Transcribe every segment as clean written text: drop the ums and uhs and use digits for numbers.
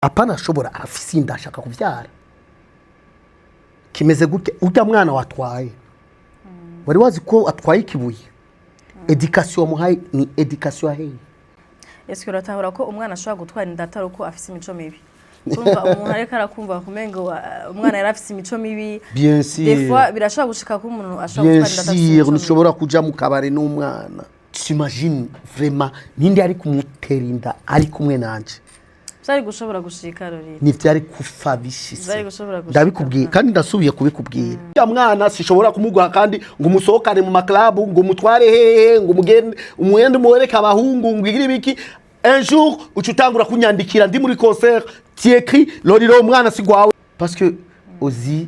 Apana, ashobora arafise inda, ashaka kuvyara. Kimeze gute? Urya mwana watwaye, wari wazi ko atwaye ikibuye? Éducation wamuhaye ni éducation yaheye? Ese uratahura ko umwana ashobora gutwara inda atari uko afise imico mibi? Urumva umuntu ariko arakumva kumengo umwana yari afise imico mibi. Bien sûr. Des fois birashobora gushika ko umuntu ashobora Bien gutwara inda adafise sûr. imico mibi. Ntushobora kuja mu kabare n'umwana. T'imagines vraiment, ninde ari kumutera inda ari kumwe nanje? Vyari gushobora gushika, Rori. Ntivyari kufa bishise. Vyari gushobora gushika. Ndabikubwiye kandi ndasubiye kubikubwira, ya mwana sishobora kumuguha kandi ngo umusohokane mu maklabu, ngo umutware hehe, ngo umugende umwende, umuwereke abahungu, ngo igire ibiki. Un jour uca utangura kunyandikira ndi muri concert, tu écris: "Lolilo, umwana si gwawe." Parce que uzi,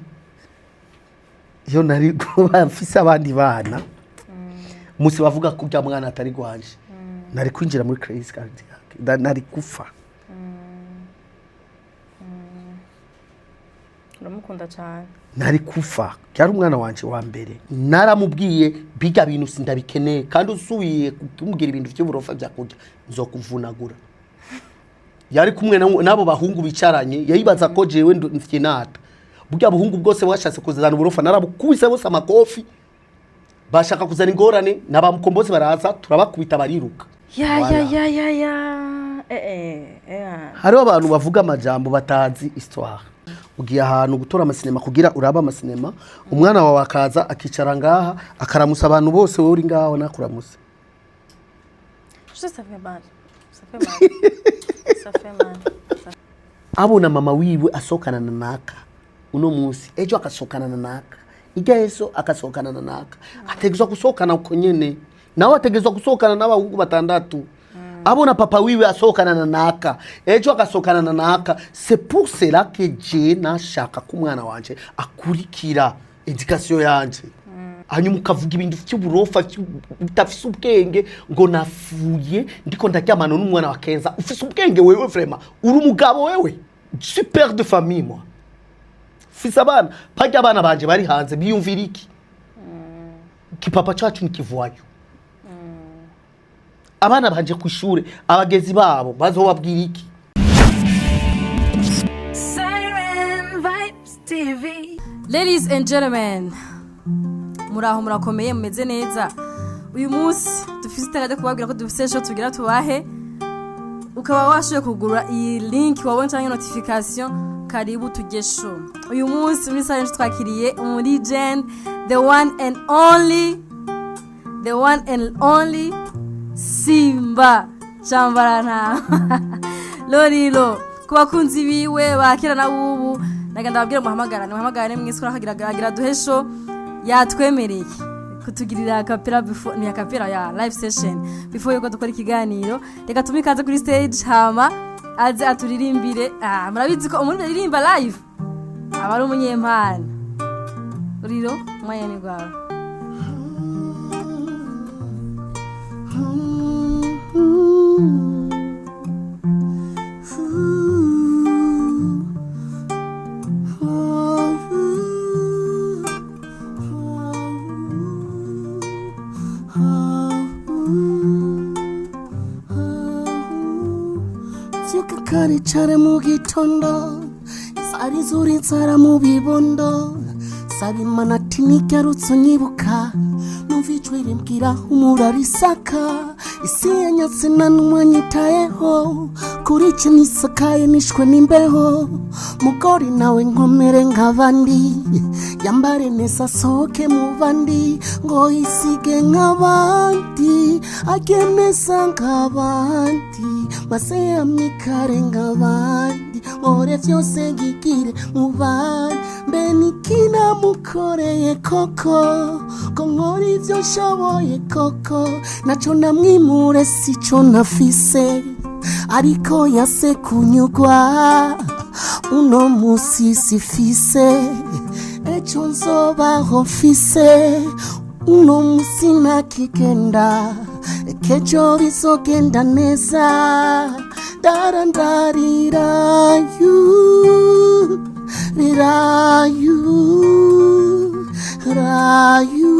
iyo nari kuba mfise abandi bana, musi bavuga ko urya mwana atari gwanje, nari kwinjira muri crise cardiaque. Nari kufa. Uramukunda cyane. Nari kufa. Yari umwana wanje wa mbere. Naramubwiye: "Biga bintu sindabikeneye, kandi usubiye kumubwira ibintu by'uburofa bya kurya, nzokuvunagura." Yari kumwe n'abo bahungu bicaranye, yayibaza ko jewe mfyinata. Burya buhungu bwose bwashatse kuzana uburofa, narabukubise bose amakofi. Bashaka kuzana ingorane, n'abamukombozi baraza, turabakubita bariruka. Ya. Voilà. Ya ya ya ya, eh eh eh. Hariho abantu bavuga amajambo batazi histoire. Ugiye ahantu gutora amasinema kugira urabe amasinema, umwana wawe akaza akicara ngaha, akaramusa abantu bose, wowe uri ngaho nakuramuse. Je sais, ça fait mal, ça fait mal, ça fait mal. Abona mama wiwe asohokana na naka uno munsi, ejo agasohokana na naka, irya ejo agasohokana na naka, ategerezwa gusohokana uko nyene, nawe ategerezwa gusohokana n'abahungu batandatu. Abona papa wiwe asohokana na naka, ejo agasohokana na naka. C'est pour cela que je nashaka ko umwana wanje akurikira éducation yanje. Hanyuma ukavuga ibintu vy'uburofa bitafise ubwenge, ngo nafuye ndiko ndaryamana n'umwana wa Kenza. Ufise ubwenge wewe? Vraiment, uri umugabo wewe? Je suis père de famille, moi. Fise abana. Parya abana banje bari hanze biyumvira iki? Kipapa cacu ni kivoyou. Abana banje kw'ishure, abagezi babo bazobabwira iki? Siren Vibes TV. Ladies and gentlemen, muraho, murakomeye, mumeze neza? Uyu munsi dufise itara ryo kubabwira ko dufise show tugira tubahe. Ukaba washoboye kugura iyi link wabonye cyangwa notification, karibu tujye show. Uyu munsi muri sale twakiriye umu legend, the one and only, the one and only Simba Cambarana Lolilo. Ku bakunzi biwe bakera na bubu, nagenda babwira muhamagarane, muhamagarane mwese, ko akagira agira duhe show. Yatwemereye kutugirira a cappella before, ni a cappella ya live session before yuko dukora ikiganiro. Reka tumuhe ikaze kuri stage, hama aze aturirimbire. Ah, murabizi ko umuntu aririmba live aba ari umunyempano. Uriro, umwanya ni gwawe. Vyuka kare cane mu gitondo, zari zuri inzara mu bibondo. Saba Imana ati nigarutse unyibuka. Numva ijwi rimbwira: "Humura risaka." Isi yanyatse, nta n'umwe anyitayeho. Kuri icyo nisakaye, nishwe n'imbeho. Mugore nawe nkomere nk'abandi, yambare neza, asohoke mu bandi, ngo yisige nk'abandi, ajye neza nk'abandi, maze yamikare nk'abandi, nkore byose ngigire mu bandi. Mbe nikinamukoreye koko, ko nkora ibyo nshoboye koko? Naco namwimure, sico nafise, ariko yase kunyugwa. Uno musi sifise, ejo nzobaho mfise. Uno musi ntakigenda, kejo bizogenda neza. Darandarirayu rirayu rayu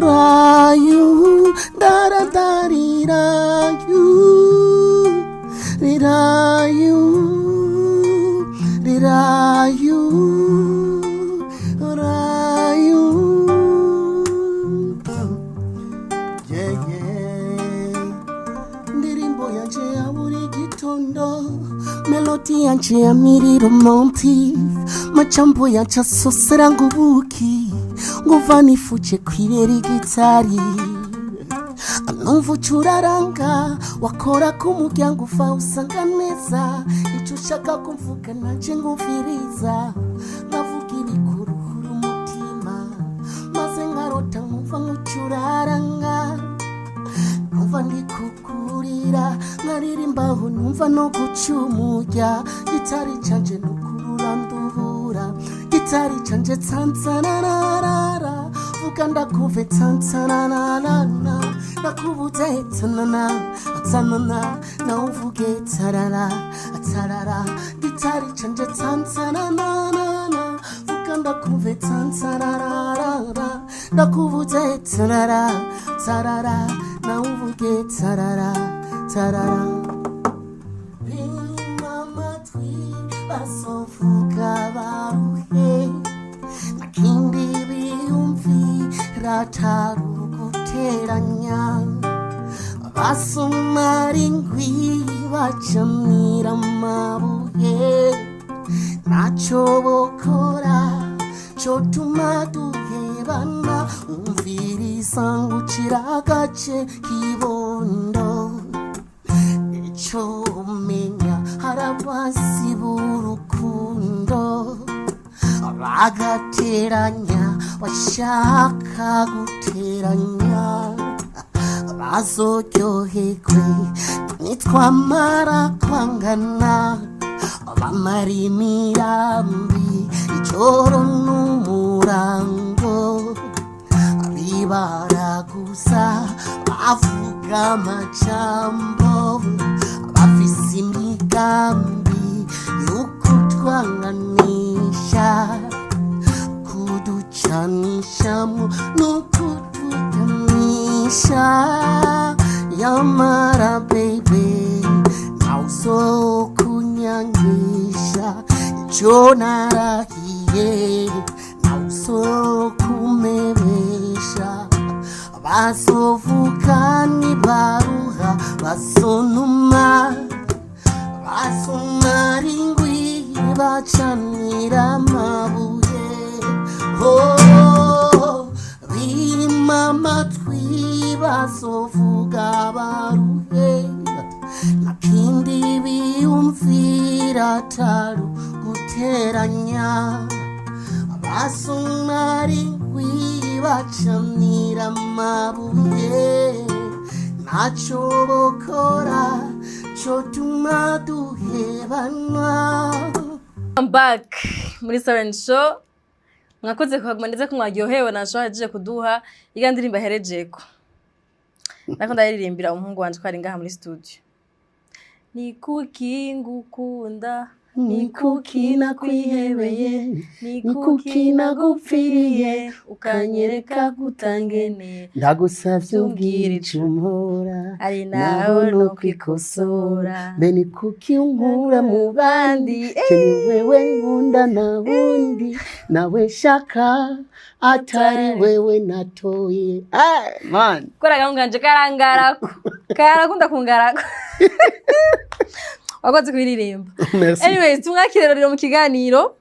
rayu, darandarirayu rirayu. Kibondo, melodi yanje ya miri romantique, majambo yanje asosera ngo ubuki, nguva nifuje kwibera igitari. Numva ucuraranga, wakora ku muryango uva usanga neza, icyo ushaka kumvuga nanje ngumviriza, ndavuga ibikuruhura umutima, maze nkarota nkumva nkucuraranga. Numva ndikukurira nkaririmbaho, numva no gucumurya gitari canje nukurura nduhura gitari canje tsansanararara, vuga ndakuve tsansanararara, ndakubuze tsanana tsanana, nawe uvuge tarara tarara, gitari canje tsansanararara, vuga ndakuve tsansanararara, ndakubuze tarara tarara, nawe uvuge tarara tarara. Bima amatwi basovuga baruhe, nakindi biyumvira atari uguteranya, basumara ingwi bacamira amabuye, ntacyo bokora cotuma duhebana, umviriza ngucira agace kibondo. Icyo umenya, harabasi b'urukundo bagateranya, bashaka guteranya bazoryoherwe nitwamara kwangana, bamara imirambi ijoro n'umurango, bibaraguza bavuga amajambo, bafise imigambi yokutwanganisha, kuducanishamo no kutuganisha. Yamara baby, nawusokunyangisha ico narahiye, nawusokumebesha, basovuka nibaruha, basonuma basumara ingwi bacanira amabuye. Oh, bima amatwi bazovuga baruhe, nakindi biyumvira atari guteranya, basumara ingwi bacanira amabuye, ntacyo bokora cotuma duhebana. I'm back muri Siren Show. Mwakoze kuhaguma, ndetse ko mwaryohewe na show yaje kuduha iga ndirimbo aherejeko. Nako ndayiririmbira umuhungu wanje ko ari ngaha muri studio. Ni kuki ngukunda, ni kuki nakwihebeye, ni kuki nagupfiriye, ukanyereka kutangeneye. Ndagusavye umbwira ico umpora, ari naho naho no no kwikosora. kwikosora. Mbe ni kuki unkura mu bandi, je ni wewe nkunda na wundi nawe shaka atari wewe natoye. Ah, man. Kora gahunganje karangarako, karakunda kungarako, wakoze kuririmba. Merci. Anyways, tumwakire rero mu kiganiro.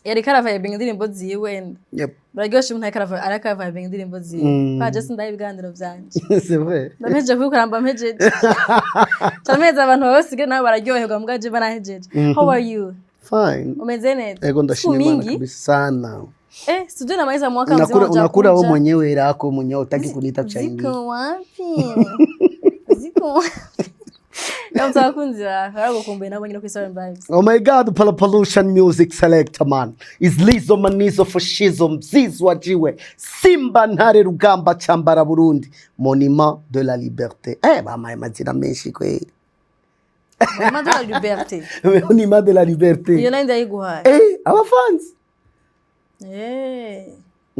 Yariko aravibinga indirimbo ziwe. Yep. Bararyoshe umuntu ariko aravibinga indirimbo ziwe. Kwa je sindaye ibiganiro vyanje. C'est vrai. Ndahejeje kubikora, mba mpejeje cameza, abantu baba nabo bararyoherwa, mbwa je banahejeje. How are you? Fine. Umeze neza? Ego, ndashima Siku Imana mingi. kabisa sana. Eh, sijui namaliza mwaka mzima. Unakula unakula wewe Hujakuja. mwenyewe hela yako mwenyewe, utaki kuniita changia. Ziko wapi? Ziko wapi? Ndamutse abakunzi bawe baragukumbuye nabo nyine kuri Siren Vibes. Oh my God, Pollution Music Selector man. Is Lizo Manizo Foshizo Mzizwa Jiwe Simba Ntare Rugamba Chambara Burundi Monument de la Liberté. Eh, bamaye mazina menshi kweli. Monument de la Liberté. Monument de la Liberté. Iyo nayo ndayiguhaye. Eh, abafansi. Eh.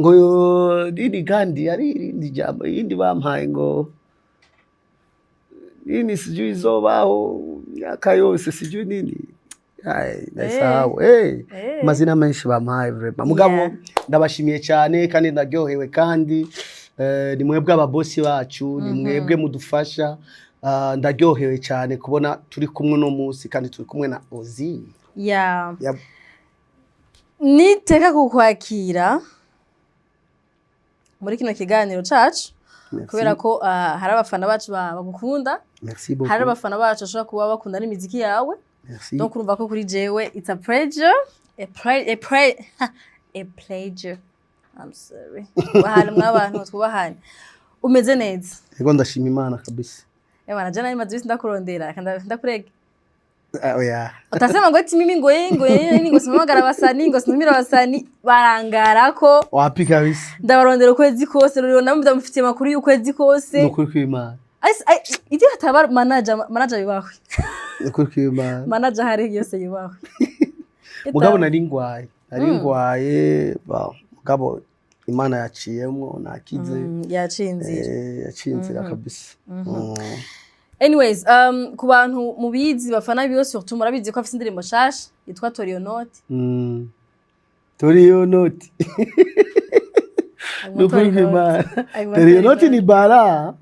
Ngo yo nini, kandi ari irindi jambo irindi bampaye ngo nini, sijui izobaho myaka yose, sijui nini. Ai, ndasahau. Eh, Eh. amazina menshi bampaye vraiment. Mugabo ndabashimiye cyane kandi ndaryohewe kandi ni mwebwe ababosi bacu, ni mwebwe mudufasha. Ndaryohewe cyane kubona turi kumwe uno munsi kandi turi kumwe na Ozi. Ya. Yep. Niteka kukwakira muri kino kiganiro cacu. Merci. Kubera ko hari abafana bacu bagukunda. Merci beaucoup. Hari abafana bacu bashobora kuba bakunda n'imiziki yawe. Merci. Donc urumva ko kuri jewe it's a pleasure, a pleasure. I'm sorry. Twubahane mw'abantu, twubahane. Umeze neza? Yego, ndashima Imana kabisa. Ewana, jana nari maze iminsi ndakurondera, ndakurega. Ah, oya. Utasema ngo ati mimi ngo ye ngo simpamagara abasani, ngo sintumira abasani, barangara ko. Wapi kabisa. Ndabarondera ukwezi kose rero, namwe ndamufitiye amakuru y'ukwezi kose. Nukuri kw'Imana. Ivyo hataba manager, manager yubahwe. Nukuri kw'Imana. Manager hari yose yubahwe. Mugabo nari ngwaye mugabo Imana yaciyemwo, nakize. Yaciye inzira. Yaciye inzira kabisa. Anyways, ku bantu mubizi, bafana biwe surtout, murabizi ko afise indirimbo nshasha yitwa Toriyo Noti. Toriyo noti, nukuri kw'Imana, Toriyo noti ni bara.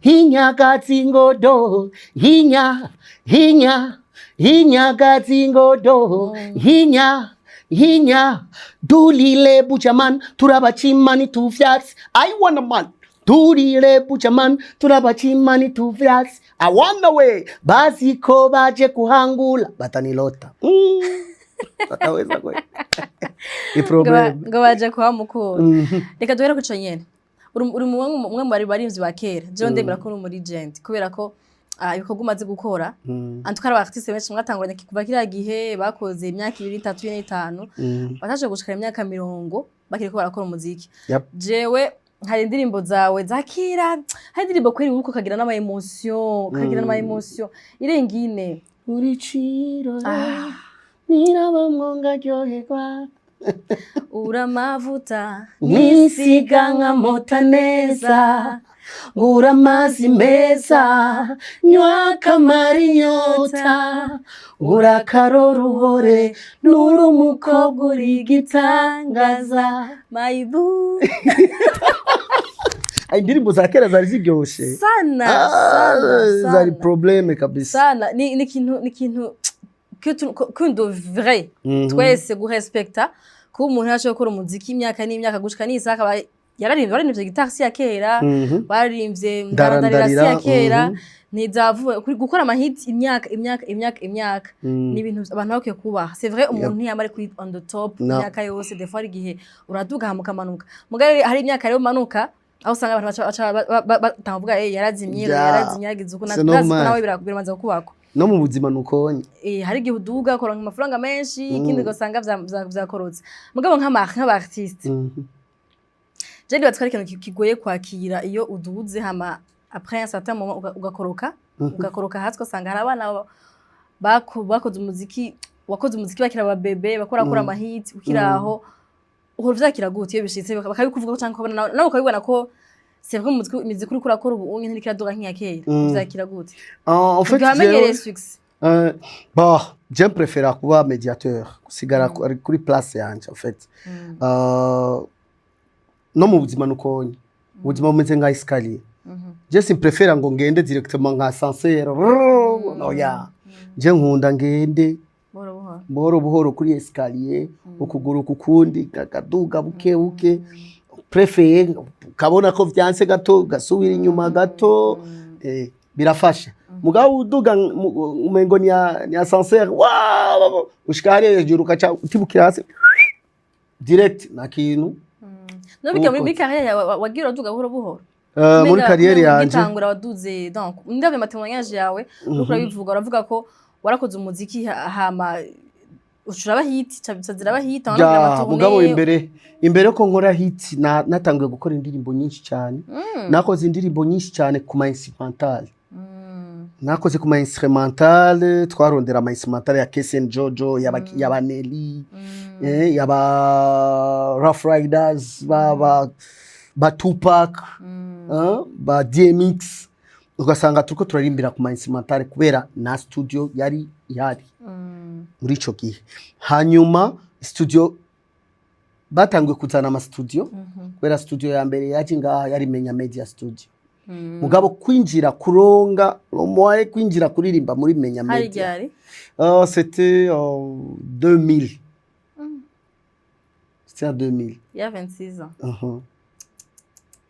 Hinyakatsingodo hinya hinya hinyakatsingodo hinya hinya dulile bujaman turabachimani tuvyatsi. I wanna man tulile bujaman turabachimani tuvyatsi. I wanna way baziko baje kuhangula batanilota. Bataweza kwe i problem. Ngo baje kuhamukura. Reka duhere kuco nyene. Uri umwe mu bari barimvyi ba kera. Jewe ndemera ko uri umu legend kubera ko ibikorwa umaze gukora, en tout cas aba artiste benshi mwatanguranye kuva kiriya gihe bakoze imyaka 2, 3, 4, 5, batashoboye gushikana imyaka 50 bakiriko barakora umuziki. Jewe hari indirimbo zawe za kera, hari indirimbo kweri wibuka ukagira n'ama émotion, ukagira n'ama émotion irenga ine. Uriciro Ah. nirabamwo ngaryoherwa. Ura amavuta. Nisiga nkamota neza, ngura amazi meza, nywa akamara inyota, ngura akaroruhore, nuri umukobwa uri igitangaza. My boo. Indirimbo za kera zari ziryoshe. Sana. Ah, sana. zari sana problème kabisa. Sana. Ni ikintu qu'on devrait twese gurespekta, kuba umuntu yashoboye gukora umuziki imyaka n'imyaka gushika n'isaha, akaba yararirimvye, bararirimvye guitare si ya kera, bararirimvye ndarandarira si ya kera, ntizavuye gukora amahiti imyaka, imyaka, imyaka, imyaka. Ni ibintu abantu bakwiye kubaha. C'est vrai, umuntu ntiyama ari kuri on the top No. imyaka yose. Des fois hari igihe uraduga hama ukamanuka. Mugabo hari imyaka rero umanuka aho usanga abantu baca batanga kuvuga: "Eh, yarazimye." Yarazimye, yagize uko. C'est Ndazi ko normal. nawe biramaze kukubako. No mu buzima nukonye. Hari igihe uduga ukaronka amafaranga menshi, ikindi ugasanga vyakorotse. Mugabo nk'aba artiste, je ndibaza ko ari ikintu kigoye kwakira iyo uduze hama après un certain moment ugakoroka hasi, ugasanga hari abana bakoze umuziki, wakoze umuziki bakiri ababebe, bakorakora amahiti ukiri aho. Uhora uvyakira gute iyo bishitse bakabikuvuga, canke ukabona nawe ukabibona ko c'est vrai, imiziki uriko urakora ubu unye ntiriko iraduga nk'iya kera? Uvyakira gute? Ah, en fait, Kugira wamenyereye jewe, succès. Bah, je préfère kuba médiateur, gusigara kuri place yanje en fait. No mu buzima nukonye, ubuzima bumeze nka escalier. Je simpréfère ngo ngende directement nka ascenseur, oya. Je nkunda ngende buhoro buhoro. Buhoro buhoro kuri escalier, ukuguru kukundi kakaduga buke buke. Préfère ukabona ko vyanse gato, gasubira inyuma gato, birafasha. Mugabo uduga umengo ni ascenseur, wa ushika hariya hejuru ukaca utibukira hasi direct na kintu. No biga muri Uko. muri carrière yawe wagiye uraduga buhoro buhoro. Muri carrière yanje ugitangura waduze, donc ndavye ama témoignage yawe uriko urabivuga, uravuga ko warakoze umuziki hama ucuraba hit, ca ziraba hit. Ja, mugabo imbere ko nkora hit natanguye gukora indirimbo nyinshi cyane. Nakoze indirimbo nyinshi cyane ku ma instrumental. Nakoze ku ma instrumental, twarondera ama instrumental ya KSN Jojo, yaba Nelly, yaba Rough Riders, ba Tupac, ba DMX, ugasanga turiko turarimbira ku ma instrumental kubera na studio yari ihari muri ico gihe. Hanyuma studio batanguye kuzana ama studio, kubera studio ya mbere yaje ngaha yari Menya Media Studio. Mugabo kwinjira, kuronga moyen kwinjira kuririmba muri Menya Hari Media, ryari? C'était 2000, c'était en 2000. Ya 26 ans.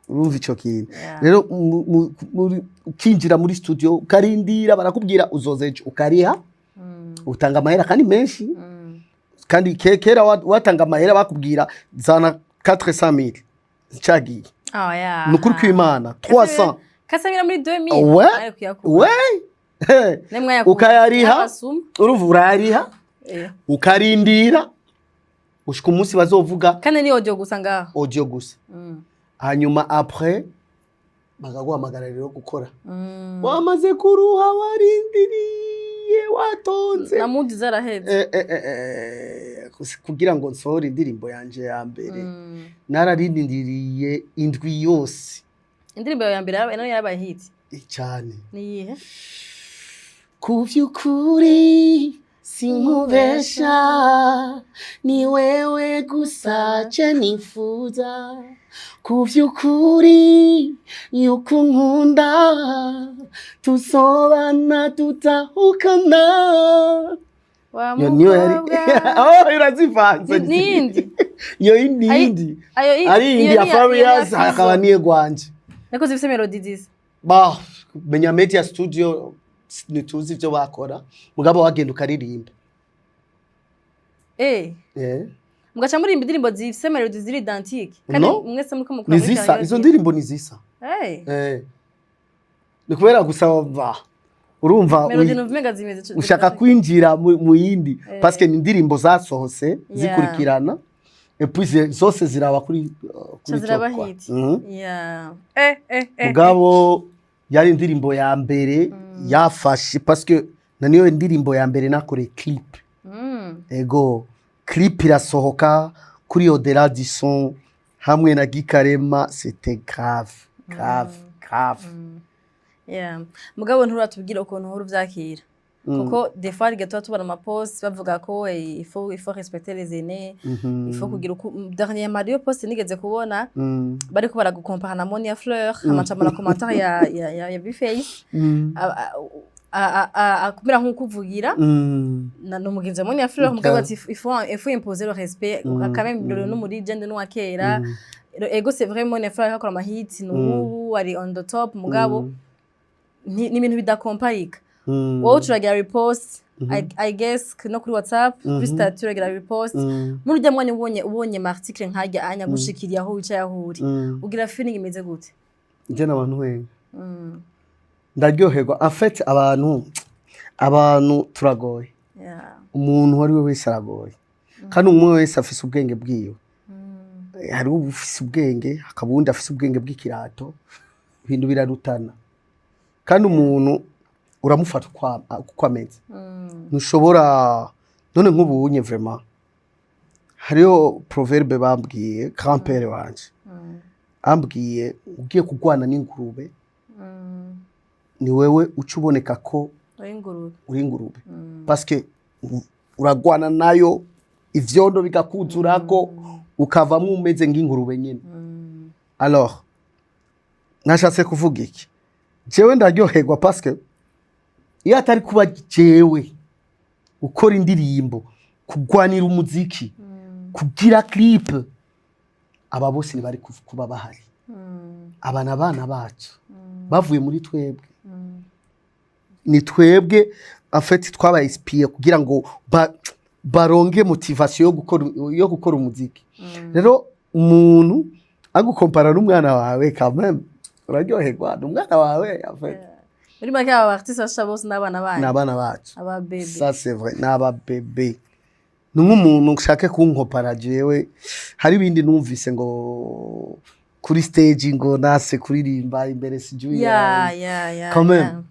Urumva ico kintu? Yeah. Rero ukinjira muri studio, ukarindira, barakubwira uzoza ejo, ukariha, utanga amahera kandi menshi. Kandi kera watanga amahera, bakubwira zana 400,000 cagiye. Oh, yeah. Ni ukuri kw'Imana, 300. Kasamira muri 2000. Ouais. Ari kuyakura. We. Nemwe yakura. Ukayariha. Abasuma. Urumva, urayariha, ukarindira ushika umunsi bazovuga. Kandi ni audio gusa ngaho? Audio gusa. Hanyuma après bakaguhamagara rero gukora. Wamaze kuruha, warindiriye, watonze. Na mudi zaraheze. Kugira ngo nsohore indirimbo yanje ya mbere, nararindiriye indwi yose. Indirimbo yawe ya mbere nayo yarabaye hit? Cyane. Ni iyihe? Ku vy'ukuri sinkubesha, ni wewe gusa je nifuza, ku vy'ukuri yuko nkunda, tusobana tutahukana. Wa Iyo niyo yari. mukobwa. Oh, irazivanze. Niyindi? Iyo yindi. Ayo Ari iyindi iyo ya ni Farious. iyo ni ya Hakaba Fizzo. niye gwanje. Nako zifise melody zisa. Ba Menya Media Studio ntituzi ivyo bakora, mugabo wagenda ukaririmba. Mugaca murimba indirimbo zifise melody ziri identique kandi? No. Mwese muriko mukora Ni muri zisa. karaoke. Izo ndirimbo ni zisa. Ni kubera gusa ba urumva Melody numva umenga zimeze ushaka kwinjira mu yindi, parce que ni indirimbo zasohotse zikurikirana, et puis zose ziraba kuri Ca ziraba top, quoi. hit. Yeah. Mugabo yari indirimbo ya mbere yafashe, parce que na niyo ndirimbo ya mbere nakoreye clip. Ego, clip irasohoka kuri Odera du Son hamwe na Gikarema, c'était grave, grave, grave. Yeah. Mugabo nturatubwira ukuntu uhora uvyakira, kuko des fois riga tuba tubona ama post bavuga ko il faut respecter les aînés, il faut kugira uku. Dernièrement hariyo post nigeze kubona, bariko baragukompara na Monia Fleur, hama mbona commentaire ya Bface akumera nk'ukuvugira na n'umugenzi wa Monia Fleur. Mugabo ati il faut imposer le respect quand même, rero no muri gende n'uwa kera. Ego, c'est vrai, Monia Fleur akora ama hits n'ubu ari on the top, mugabo ni ibintu bidakomparika. Wowe turagira repost, I guess no kuri WhatsApp, kuri statut uragira repost. Muri urya mwanya ubonye ama article nkajya anya gushikiriye aho wicaye, aho uri, ugira feeling imeze gute? Nje n'abantu wenga ndaryoherwa. En fait abantu turagoye. Umuntu uwo ari we wese aragoye, kandi umwe wese afise ubwenge bwiwe. Hariho ufise ubwenge, hakaba uwundi afise ubwenge bw'ikirato. Ibintu birarutana, kandi umuntu uramufata uko ameze. Ntushobora none nk'ubunye, vraiment hariho proverbe bambwiye, grand-père wanje ambwiye: "Ugiye kurwana n'ingurube, ni wewe uca uboneka ko uri ingurube." Uri ingurube, parce que uragwana nayo, ivyondo bigakuzurako, ukavamwo umeze nk'ingurube nyine. Alors nashatse kuvuga iki? Jewe ndaryoherwa parce que iyo atari kuba jewe ukora indirimbo, kugwanira umuziki, kugira clip, aba bose ntibari kuba bahari. Aba ni abana bacu bavuye muri twebwe, ni twebwe en fait twabaye inspiré kugira ngo baronge motivation yo gukora umuziki. Rero umuntu agukompara n'umwana wawe, quand même uraryoherwa, ni umwana wawe en fait. Muri make aba artiste basha bose n'abana Ni banyu? Abana bacu. Aba bébé. Ça c'est vrai, ni aba bébé. Ni nk'umuntu ushake kunkompara jewe. Hari ibindi numvise ngo kuri stage ngo nase kuririmba imbere sijui. Quand même.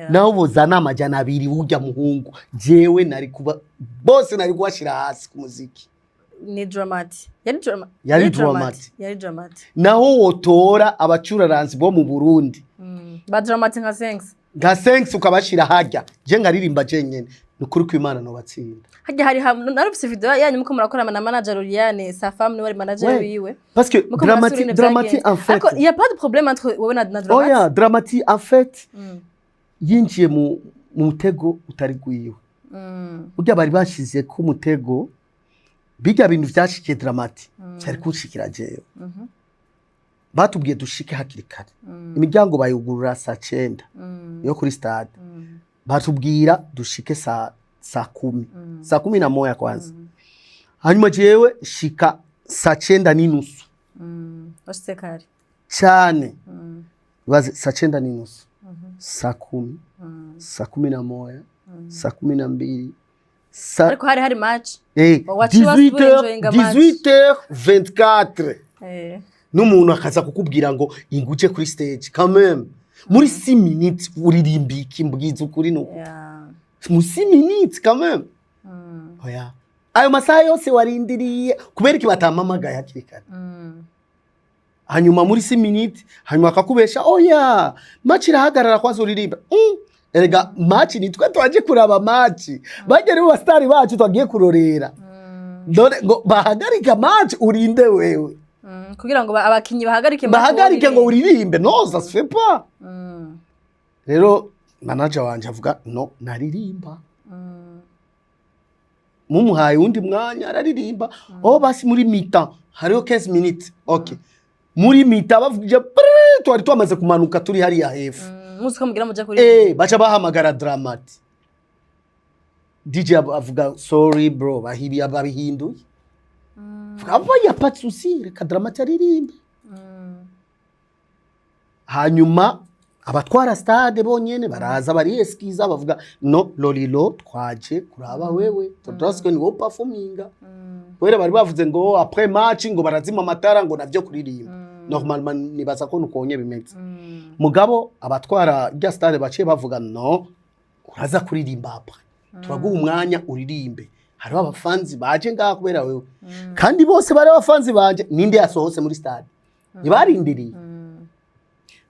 Naho bozana 200 urya muhungu, jewe nari kuba bose nari kubashira hasi ku muziki. Ni Dramati, yari drama. Yari Dramati. Yari Dramati. Naho wotora abacuraranzi bo mu Burundi Ba Dramati nka 5 nka 5 ukabashira harya, je nkaririmba jenyene, Ni ukuri ko Imana nobatsinda. Harya hari narufise video yanyu muko murakorana na manager Liliane, sa femme, niwe ari manager Ouais. wiwe. Parce que Muko Dramati, murasura ibintu Dramati vyagenze. en fait Ariko il y a pas de problème entre wowe na Dramati? Oya, Dramati en fait yinjiye mu mutego utari gwiwe. Burya bari bashize ko umutego, bijya bintu vyashikiye Dramati cyari kunshikira jewe. Batubwiye dushike hakiri kare, imiryango bayugurura saa 9 yo kuri stade, batubwira dushike saa 10, saa 11 kwanza. Hanyuma jewe shika saa 9:30. Washitse kare. Cyane. Baze saa 9:30, saa 10, saa 11, saa 12, saa Ariko hari match. Waciye 18h, enjoyinga match. 18h24, n'umuntu akaza kukubwira ngo inguje kuri stage. Quand même, muri 6 minutes uririmba iki? Mbwiza ukuri, nuko mu 6 minutes, quand même. Oya, ayo masaha yose warindiriye kubera iki batampamagaye hakiri kare? Hanyuma muri 6 minutes, hanyuma akakubesha: "Oya, match irahagarara kwanza uririmba." Erega match ni twe twaje kuraba match, bagere mu basitari bacu twagiye kurorera, none ngo bahagarika match urinde wewe? Kugira ngo abakinyi bahagarike match. Bahagarike ngo uririmbe. Uririmbe? No, ça se fait pas. Rero manager wanje avuga: "No, naririmba." Mumuhaye undi mwanya araririmba. Oh, basi muri mi-temps hariho 15 minutes. Okay, muri mi-temps bavugije prrr, twari twamaze kumanuka, turi hariya hepfo. Muzi ko mugira muja kuri Baca bahamagara Dramati. DJ avuga: "Sorry bro, bahibi babihinduye." Avuga: "Y a pas de souci, reka Dramati aririmbe." Hanyuma abatwara stade bonyene baraza barieskiza, bavuga: "No, Lolilo, twaje kuraba wewe, turazi ko ni wowe performinga." Kubera bari bavuze ngo après match ngo barazima amatara, ngo navyo kuririmba. Normalement nibaza ko nukonye bimeze, mugabo abatwara rya stade baciye bavuga: "No, uraza kuririmba après, turaguha umwanya uririmbe. Hariho abafanzi baje ngaha kubera wewe." Kandi bose bari abafanzi banje. Ninde yasohotse muri stade? Ntibarindiriye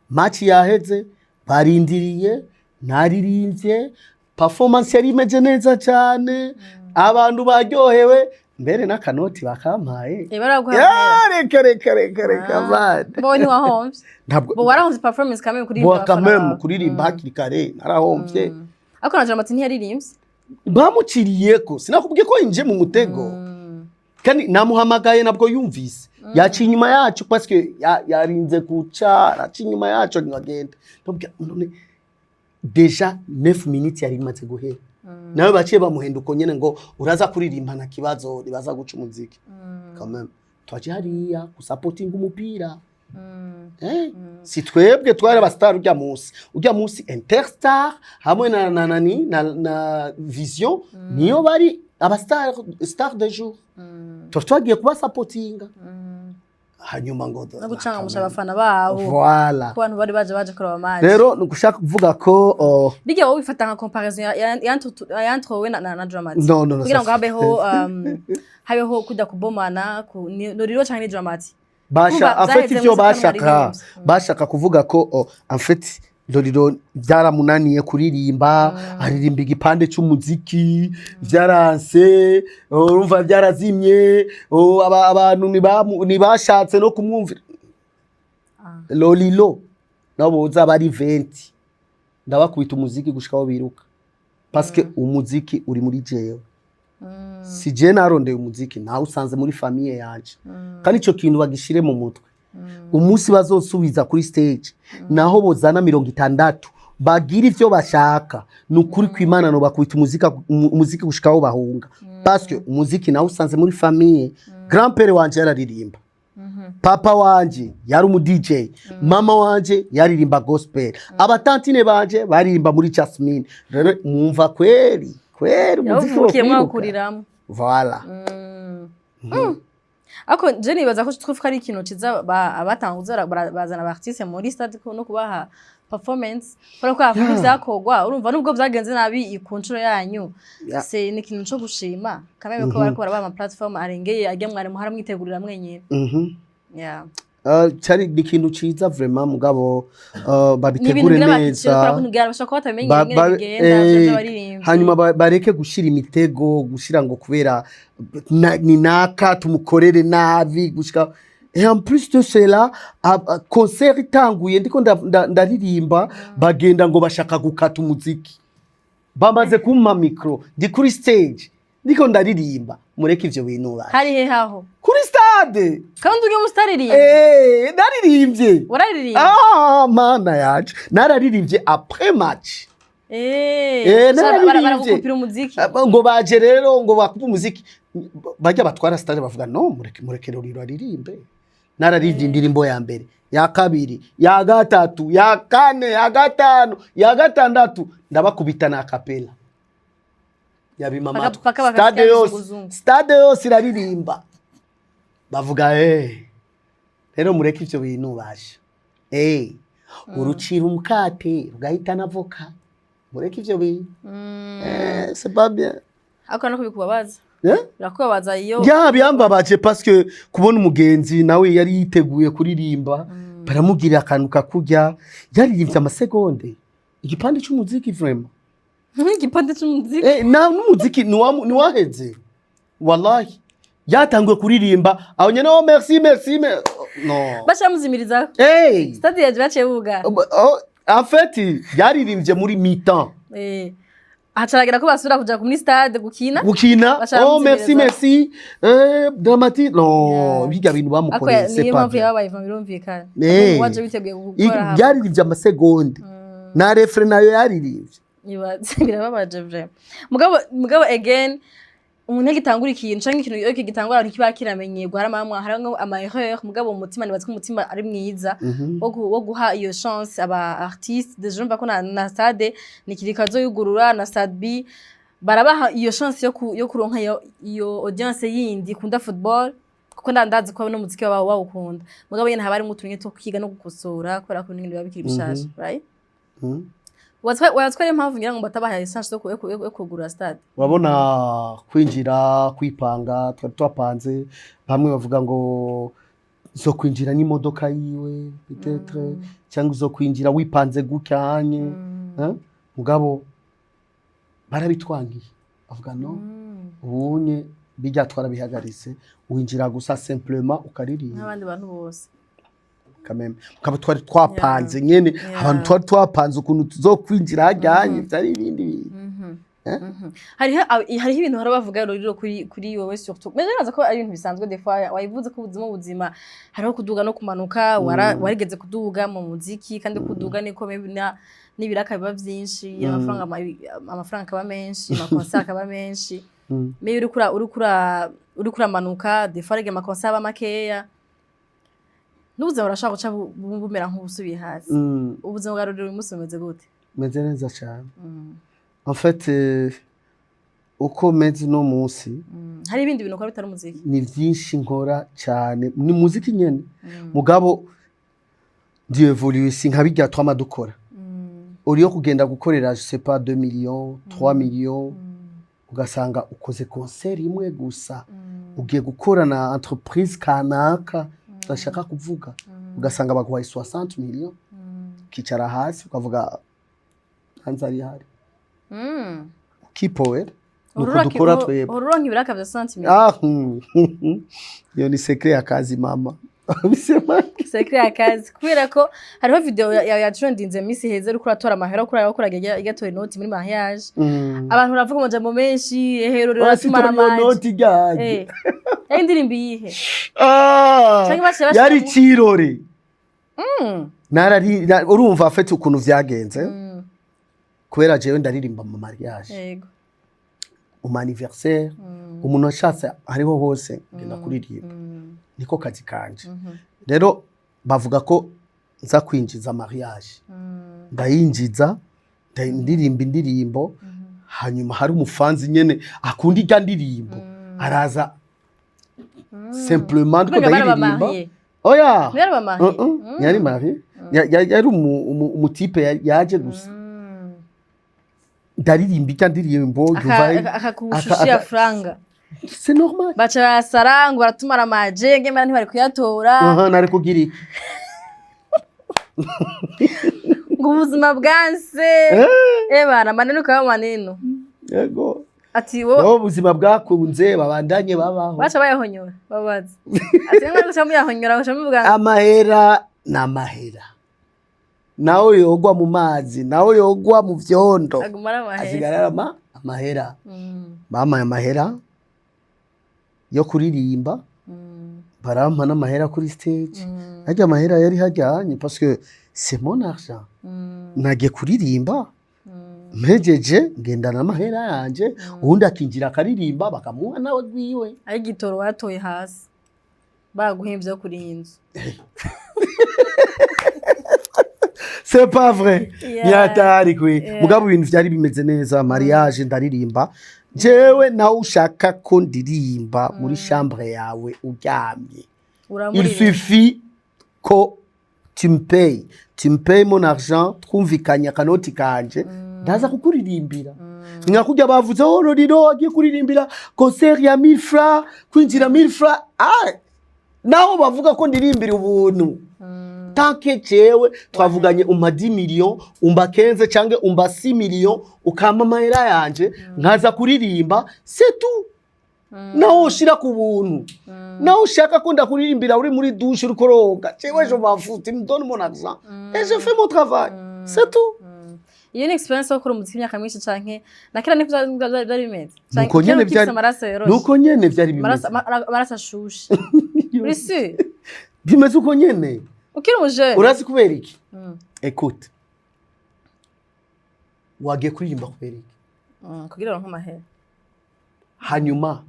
match yaheze, barindiriye naririmbye. Performance yari imeze neza cyane, abantu baryohewe, mbere n'akanoti bakampaye. Baraguha? Ya, reka reka reka reka man. Bo ntiwahomvye? Ntabwo. Bo warahomvye performance kamwe kuri Bo kameme kuririmba hakiri kare narahomvye. Ariko na Dramati ntiyaririmbye. Bamuciriyeko, sinakubwiye ko yinjiye mu mutego? Kandi namuhamagaye nabwo yumvise, yaciye inyuma yacu parce que yarinze guca araca inyuma yacu ngagenda. Ndamubwira: "None déjà 9 minutes yari imaze guhera." Nawe baciye bamuhenda uko nyene ngo uraza kuririmba, nta kibazo, ribaza guca umuziki. Quand même, twaje hariya gusapotinga umupira. Si twebwe twari abastar urya munsi. Urya munsi Interstar hamwe na nani na Vision niyo bari abastar, star de jour. Tuba twagiye kubasapotinga, hanyuma ngo No gucangamusha abafana babo. Voilà. Ku bantu bari baje kuraba match. Rero ni ugushaka kuvuga ko oh, Bijya wowe wifata nka comparaison ya entre wowe na Dramati? No, no, no, Kugira ngo ça- habeho kujya kubomana ku Lolilo canke ni Dramati? Basha Kumva en fait vyaheze ivyo mwese kandi bashaka mwaririmbye. Bashaka kuvuga ko oh, en fait Lolilo byaramunaniye kuririmba, aririmba igipande c'umuziki vyaranse, urumva byarazimye. Oh, abantu ntibashatse no kumwumvira. Lolilo nabo boza bari 20, ndabakubita umuziki gushika aho biruka, parce que umuziki uri muri jewe. Si je narondeye umuziki, nawe usanze muri famille yanje. Kandi ico kintu bagishire mu mutwe: umunsi bazosubiza kuri stage, naho bozana 60 bagira ivyo bashaka, ni ukuri kw'Imana no bakubita umuziki gushika aho bahunga, parce que umuziki nawe usanze muri famille. Grand père wanje yararirimba, papa wanje yari umu DJ, mama wanje yaririmba gospel, abatantine banje baririmba muri Jasmine. Rero mwumva kweri kweri umuziki wo Yawuvukiyemwo, kwiruka. awukuriramo. Voilà. Ariko je nibaza ko trouve ko ari ikintu ciza abatanguza bazana aba artiste muri stade no kubaha performance, kubera ko havuga ivyakorwa. Urumva nubwo vyagenze nabi ku nshuro yanyu, c'est ni ikintu co gushima kameme ko bariko barabaha ama platform arengeye ajya mwari muhara mwitegurira mwenyene. Yeah. Cari ni ikintu ciza vraiment, mugabo Ni ibintu babitegure ngira bakiciro neza. kubera ko ngira bashobora kuba batamenye ingene bigenda vy'abaririmbyi. Hanyuma bareke gushira imitego, gushira ngo kubera ni naka tumukorere nabi gushika. Et en plus de cela, concert itanguye, ndiko ndaririmba, bagenda ngo bashaka gukata umuziki. Bamaze kumpa micro, ndi kuri stage, ndiko ndaririmba. Mureke ivyo bintu baje. Hari he haho? Kuri stade. Kandi ugiye musitaririmba? Eh, naririmbye. Wararirimbye? Ah, mana yaje, nararirimbye après match. Nararirimbye. Baragukupira umuziki? Ah, ngo baje rero ngo bakupe umuziki. Bajya batwara stade bavuga: "No, mureke, mureke Roriro aririmbe." Nararirimbye indirimbo ya mbere, ya kabiri, ya gatatu, ya kane, ya gatanu, ya gatandatu, ndabakubita na a cappella yabima amatwi. Paka bakasikia Stade yose, kizunguzungu. stade yose iraririmba, bavuga rero mureke ivyo bintu basha. Urucira umukate rugahitana avoka. Mureke ivyo bintu. C'est pas bien. Ariko no kubikubabaza. Eh? Birakubabaza iyo Ya, byambabaje parce que kubona umugenzi nawe yari yiteguye kuririmba, baramubwira akantu kakurya, yaririmbye amasegonde igipande c'umuziki vraiment. Igipande c'umuziki? Na n'umuziki niwaheze, wallahi. Yatanguye kuririmba aho nyene: "Oh, merci, merci, no." Bacamuzimiriza. Hey! Stade yaje baciye buga. Oh, en fait yaririmbye muri mi-temps. Hacaragera ko basubira kuja muri stade gukina. Gukina. Bashaka "Oh, merci." kumuzimireza. "Merci." Dramatique, no. Bijya bintu Ako bamukoreye, c'est niyo pas mpamvu bien. yabaye, birumvikana. Waje witeguye gukora. Yaririmbye amasegonde, na refrain nayo yaririmbye. Ibaze, birababaje vraiment. Mugabo again, umuntu agitangura ikintu canke ikintu iyo kigitangura ntikiba kiramenyerwa, hari amamwe, hari ama erreur. Mugabo umutima, nibaza ko umutima ari mwiza wo guha iyo chance aba artiste. Déjà urumva ko na stade nikirika yugurura na stade B barabaha iyo chance yo kuronka iyo audience yindi ikunda football, kuko ndandazi ko n'umuziki wabo bawukunda. Mugabo nyene haba harimwo utuntu two kwiga no gukosora, kubera ko n'ibintu biba bikiri bishasha, right? Watwara impamvu ngira ngo batabahaye chance yo kugura stade. Urabona, kwinjira, kwipanga, twari twapanze. Bamwe bavuga ngo zo kwinjira n'imodoka yiwe peut-être, cyangwa zo kwinjira wipanze gucyanye. Eh? Mugabo barabitwangiye, bavuga: "No, ubunye bijya twarabihagaritse, winjira gusa simplement ukaririmba nk'abandi bantu bose." Kameme mugabo twari twapanze nyene. Abantu twari twapanze ukuntu tuzokwinjira hajyanye, byari ibindi bintu. Hariho ibintu hari bavuga rero kuri wowe surtout, mais nibaza ko ari ibintu bisanzwe. Des fois wayivuze ko ubuzima, ubuzima hariho kuduga no kumanuka. Warigeze kuduga mu muziki, kandi kuduga niko maybe n'ibiraka biba vyinshi, amafaranga akaba menshi, ama concert akaba menshi. Mais uriko uramanuka, des fois ama concert aba makeya, n'ubuzima burashobora guca bumera nk'ubusubiye hasi. Ubuzima bwa Ruriro uyu munsi bumeze gute? Meze neza cyane. En fait, uko meze uno munsi, Hari ibindi bintu ukora bitari umuziki? Ni byinshi nkora cyane, ni muziki nyene, mugabo ndi évolué, si nka bijya twama dukora. Uriyo kugenda gukorera, je sais pas, 2 millions, 3 millions, ugasanga ukoze concert imwe gusa, ugiye gukora na entreprise kanaka udashaka kuvuga, ugasanga baguhaye 60 millions, ukicara hasi ukavuga hanze ari hari ukipowera. Nuko dukora twebwe. Ururonka ibiraka vya cent Ah, Iyo ni secret ya kazi, mama. Bisema. Secret ya kazi, kubera ko hariho video ya trendinze misi heze, uriko uratora amahera, uriko urakora igatora inoti muri mariage. Abantu baravuga amajambo menshi: "Ehero rero Wasitora tumara iyo amaji." noti ryaje. Yari indirimbo iyihe? Ah, Canke baciye bashiramo- yari kirore. Narari urumva afite ukuntu vyagenze, kubera jewe ndaririmba mu mariage, mu anniversaire, umuntu ashatse hariho hose ngenda kuririmba, niko kazi kanje. Rero bavuga ko nza kwinjiza mariage, ndayinjiza, ndirimba indirimbo. Hanyuma hari umufanzi nyene akunda irya ndirimbo, araza simplement ndiko Kubera ndayiririmba. barabamariye? Oya. Barabamariye? Yari marié. Yari umu type yaje gusa, ndaririmba irya ndirimbo, yumva Akakushushia franga. C'est normal. Baca barasara ngo baratumara amaje ngemera ntibari kuyatora. Aha nari kugira iki? Ngo ubuzima bwanse. Ebana, maneno kaba maneno. Yego. Ati wo Nabo ubuzima bwakunze, babandanye babaho. Baca bayahonyora, babaza ati mwe guca muyahonyora, guca muvuga. Amahera ni amahera, nawe yogwa mu mazi, nawe yogwa mu vyondo, aguma ari amahera. Asigara ari amahera. Bampaye amahera yo kuririmba, barampa n'amahera kuri stage. Harya amahera yari hajyanye parce que c'est mon argent. Nagiye kuririmba, mpejeje ngendana amahera yanje, uwundi akinjira akaririmba, bakamuha nawe gwiwe. Ari igitoro watoye hasi baguhemvye yo kuri iyi nzu. C'est pas vrai. Yatari kwe. Mugabo ibintu vyari bimeze neza, mariage ndaririmba jewe, nawe ushaka ko ndirimba muri chambre yawe uryamye, il uramuririmba. Suffit ko tu me payes mon argent, twumvikanye akanoti kanje, ndaza kukuririmbira. Nka kurya bavuze: "Oh, Lolilo agiye kuririmbira concert ya 1000 francs, kwinjira 1000 francs." Ah, naho bavuga ko ndirimbira ubuntu, tant que jewe twavuganye, umpa 10 millions, umba 15 canke umba 6 millions, ukampa amahera yanje nkaza kuririmba, c'est tout. Naho ushira ku buntu, naho ushaka ko ndakuririmbira uri muri douche uriko uroga, jewe je m'en fous, tu me donnes mon argent et je fais mon travail, c'est tout. Iyo ni experience yo gukora umuziki imyaka myinshi, canke na kera niko vyari bimeze? Canke Nuko kera nyene ukifise vyari amaraso yoroshe, nuko nyene vyari bimeze. Amaraso ashushe, uri sûr? Bimeze uko nyene. Ukiri umujene? Urazi kubera iki? Écoute, wagiye kuririmba kubera iki? Kugira uronke amahera. Hanyuma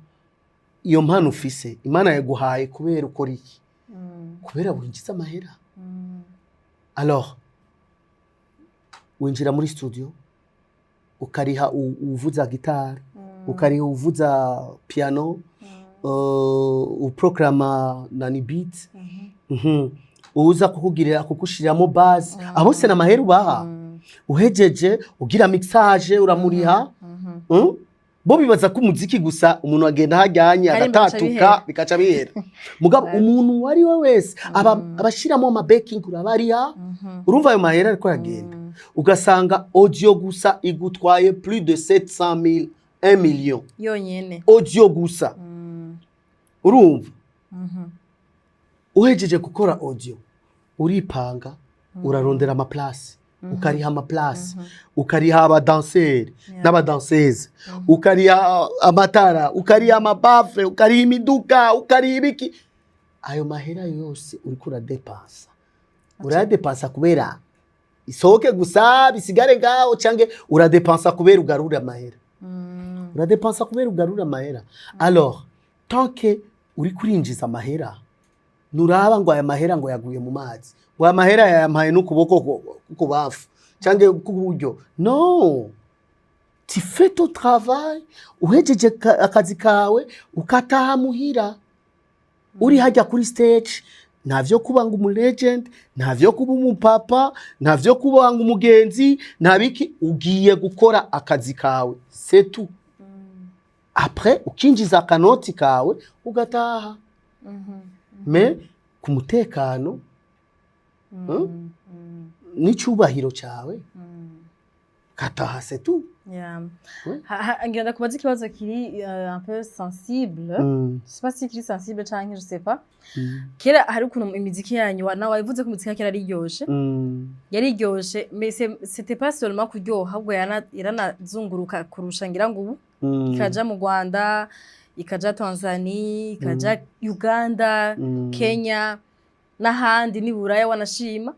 iyo mpano ufise, Imana yaguhaye kubera ukora iki? Kubera winjiza amahera. Alors winjira muri studio, ukariha uvuza gitari, ukariha uvuza piano, uprograma nani beat, uza kukugirira, kugushiramo bass, abo se n'amahera ubaha. Uhejeje ugira mixage, uramuriha. Bo bibaza ko umuziki gusa umuntu agenda hajyanye Karimba bica agatatuka bihera. Bikaca bihera. Mugabo umuntu uwo ari we wese abashiramo ama backing urabariha. Urumva ayo mahera ariko aragenda, ugasanga audio gusa igutwaye plus de 700 000, 1 million. Yonyene? Audio gusa. Urumva uhejeje gukora audio, uripanga, urarondera amaplace, ukariha amaplace, ukariha abadanseri n'abadanseze, ukariha amatara, ukariha amabaffles, ukariha imiduga, ukariha ibiki. Ayo mahera yose uriko uradepansa, urayadepansa kubera isohoke gusa bisigare ngaho, canke uradepansa kubera ugarure amahera? Uradepansa kubera ugarure amahera. Alors tant que uri kurinjiza amahera, nuraba ngo aya mahera ngo yaguye mu mazi, ngo aya mahera yayampaye n'ukuboko k'ukubafu canke k'uburyo. Non, tu fais ton travail, uhejeje akazi kawe ukataha muhira. Uri hajya kuri stage, nta vyo kuba ngo umu legend, nta vyo kuba umupapa, nta vyo kuba ngo umugenzi, nta biki. Ugiye gukora akazi kawe, c'est tout. Après ukinjiza akanoti kawe, ugataha, mais ku mutekano n'icyubahiro cyawe, gataha, c'est tout. Yeah. Ouais. Ngira ndakubaza ikibazo kiri un peu sensible. Je sais pas si kiri sensible canke je sais pas. Kera hari ukuntu imiziki yanyu nawe wabivuze ko imiziki ya kera yari iryoshe. Yari iryoshe, mais c'était pas seulement kuryoha, ahubwo yaranazunguruka kurusha ngira ngo ubu. Ikaja mu Rwanda, ikaja Tanzania, ikaja Uganda, Kenya n'ahandi ni Buraya wanashima.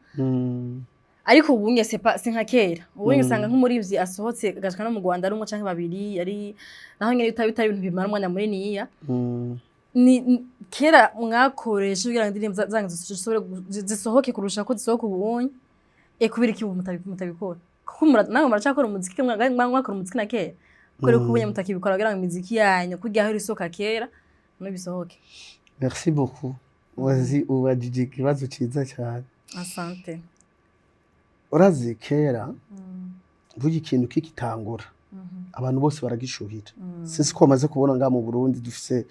Ariko ubu nye c'est pas, c'est nka kera. Ubu nye usanga nk'umurivyi asohotse agashika no mu Rwanda ari umwe canke babiri, ari naho nyene bitari ibintu bimara umwanya muniniya. Ni kera mwakoresha kugira ngo indirimbo zanyu zishobore zisohoke kurusha ko zisohoka ubunye, e kubera iki ubu mutabikora? Kuko namwe muracakora umuziki, mwakora umuziki na kera, kubera ko ubunye mutakibikora kugira ngo imiziki yanyu kurya aho isohoka kera no bisohoke? Merci beaucoup. Wazi ubajije ikibazo ciza cyane. Asante. Urazi kera burya ikintu kikitangura Abantu bose baragishuhira. Sinzi ko bamaze kubona, ngaha mu Burundi dufise,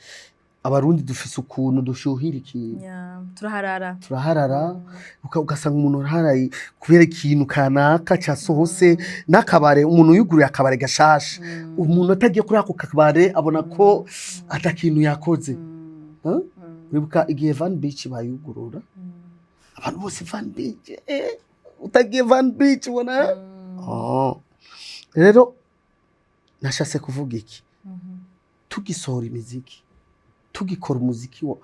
Abarundi dufise ukuntu dushuhira ikintu. Yeah, turaharara. Turaharara, ugasanga umuntu araharaye kubera ikintu kanaka casohose. N'akabare, umuntu yuguruye akabare gashasha, umuntu atagiye kuri ako kabare abona ko ata kintu yakoze. Huh? Uribuka igihe Van Beach bayugurura, abantu bose Van Beach, utagiye Van Beach ubona, eh? Oh. Rero nashatse kuvuga iki? Tugisohora imiziki, tugikora umuziki wa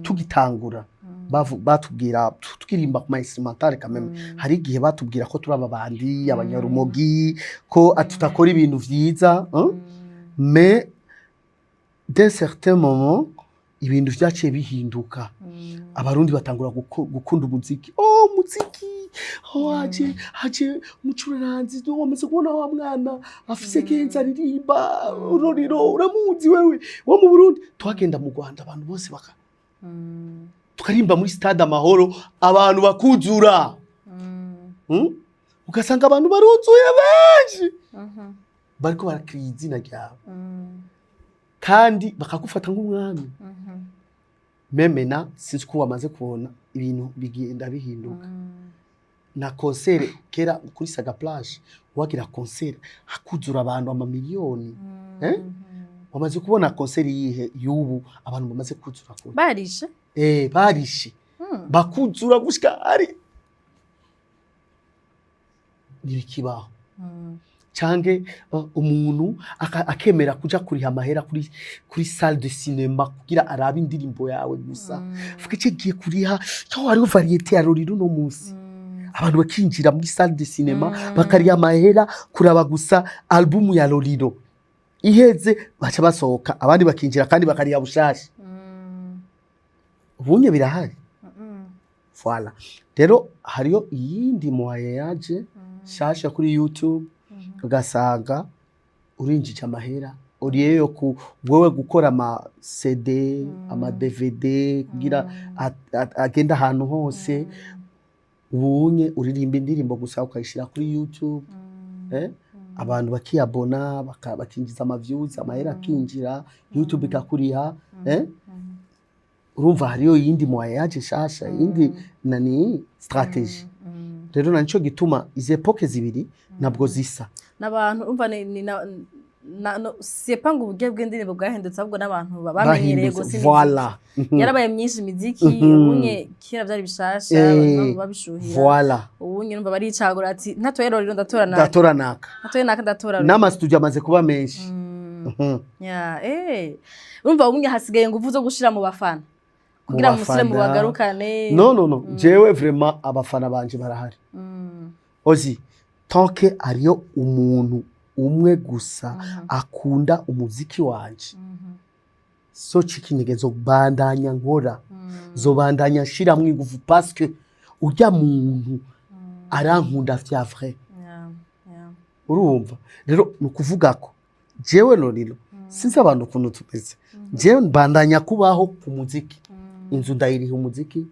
Tugitangura, batubwira turirimba ku ma instrumental kameme. Hari igihe batubwira ko turi ababandi, abanyarumogi, ko tutakora ibintu vyiza, hein? Mais d'un certain moment ibintu vyaciye bihinduka, Abarundi batangura gukunda umuziki. Oh, umuziki, oh, haje umucuraranzi, wamaze kubona wa mwana afise kenzi aririmba uroriro, uramuzi wewe wo mu Burundi. Twagenda mu Rwanda, abantu bose baka tukarimba muri Stade Amahoro, abantu bakuzura. Ugasanga abantu baruzuye benshi, bariko barakiriya izina ryawe kandi bakagufata nk'umwami. Memena sinzi ko wamaze kubona ibintu bigenda bihinduka. Na concert kera kuri Saga Plage wagira concert hakuzura abantu amamiliyoni, eh? Wamaze kubona concert yihe y'ubu abantu bamaze kuzura kure? Barishe. Barishe, bakuzura gushika ari ntibikibaho. Canke umuntu akemera kuja kuriha amahera kuri salle de cinéma kugira arabe indirimbo yawe gusa. Vuga icyo giye kuriha cyo, hariho variété ya Lolilo uno munsi, abantu bakinjira muri salle de cinéma bakariha amahera kuraba gusa album ya Lolilo. Iheze baca basohoka, abandi bakinjira kandi bakariha bushasha. Ubunye birahari. Voilà, rero hariyo iyindi moyen yaje shasha kuri YouTube, ugasanga urinjije amahera uriye yo ku wewe gukora ama CD, ama DVD kugira agenda ahantu hose. Ubunye uririmba indirimbo gusa ukayishira kuri YouTube, Abantu bakiyabona, bakinjiza ama views, amahera akinjira, YouTube ikakuriha, eh? Urumva hariyo iyindi moyen yaje shasha, iyindi nani, stratégie. Rero na nico gituma izi époques zibiri ntabwo zisa. N'abantu urumva ni na no, c'est pas ngo uburyo bw'indirimbo bwahindutse, ahubwo n'abantu bamenyereye Bahindutse. gusa imiziki. Voilà. Yarabaye myinshi imiziki. Ubunye kera byari bishasha, abantu babishuhira. Ubunye numva baricagura ati ntatoye Lolilo ndatora naka. Ndatora naka. Ntatoye naka ndatora Lolilo. N'amasitudiyo amaze kuba menshi. Ya, urumva ubunye hasigaye ingufu zo gushira mu bafana kugira musire mu bafana. bagarukane. Non, non, non, jewe vraiment abafana banje barahari. Ozi tant que ariyo umuntu umwe gusa akunda umuziki wanje, so cikinege zobandanya nkora, zobandanya nshiramwo ingufu, parce que urya muntu arankunda vya vrai. Urumva rero ni ukuvuga ko jewe Lolilo, sinzi abantu ukuntu tumeze, jewe mbandanya kubaho ku muziki. Inzu ndayiriha umuziki,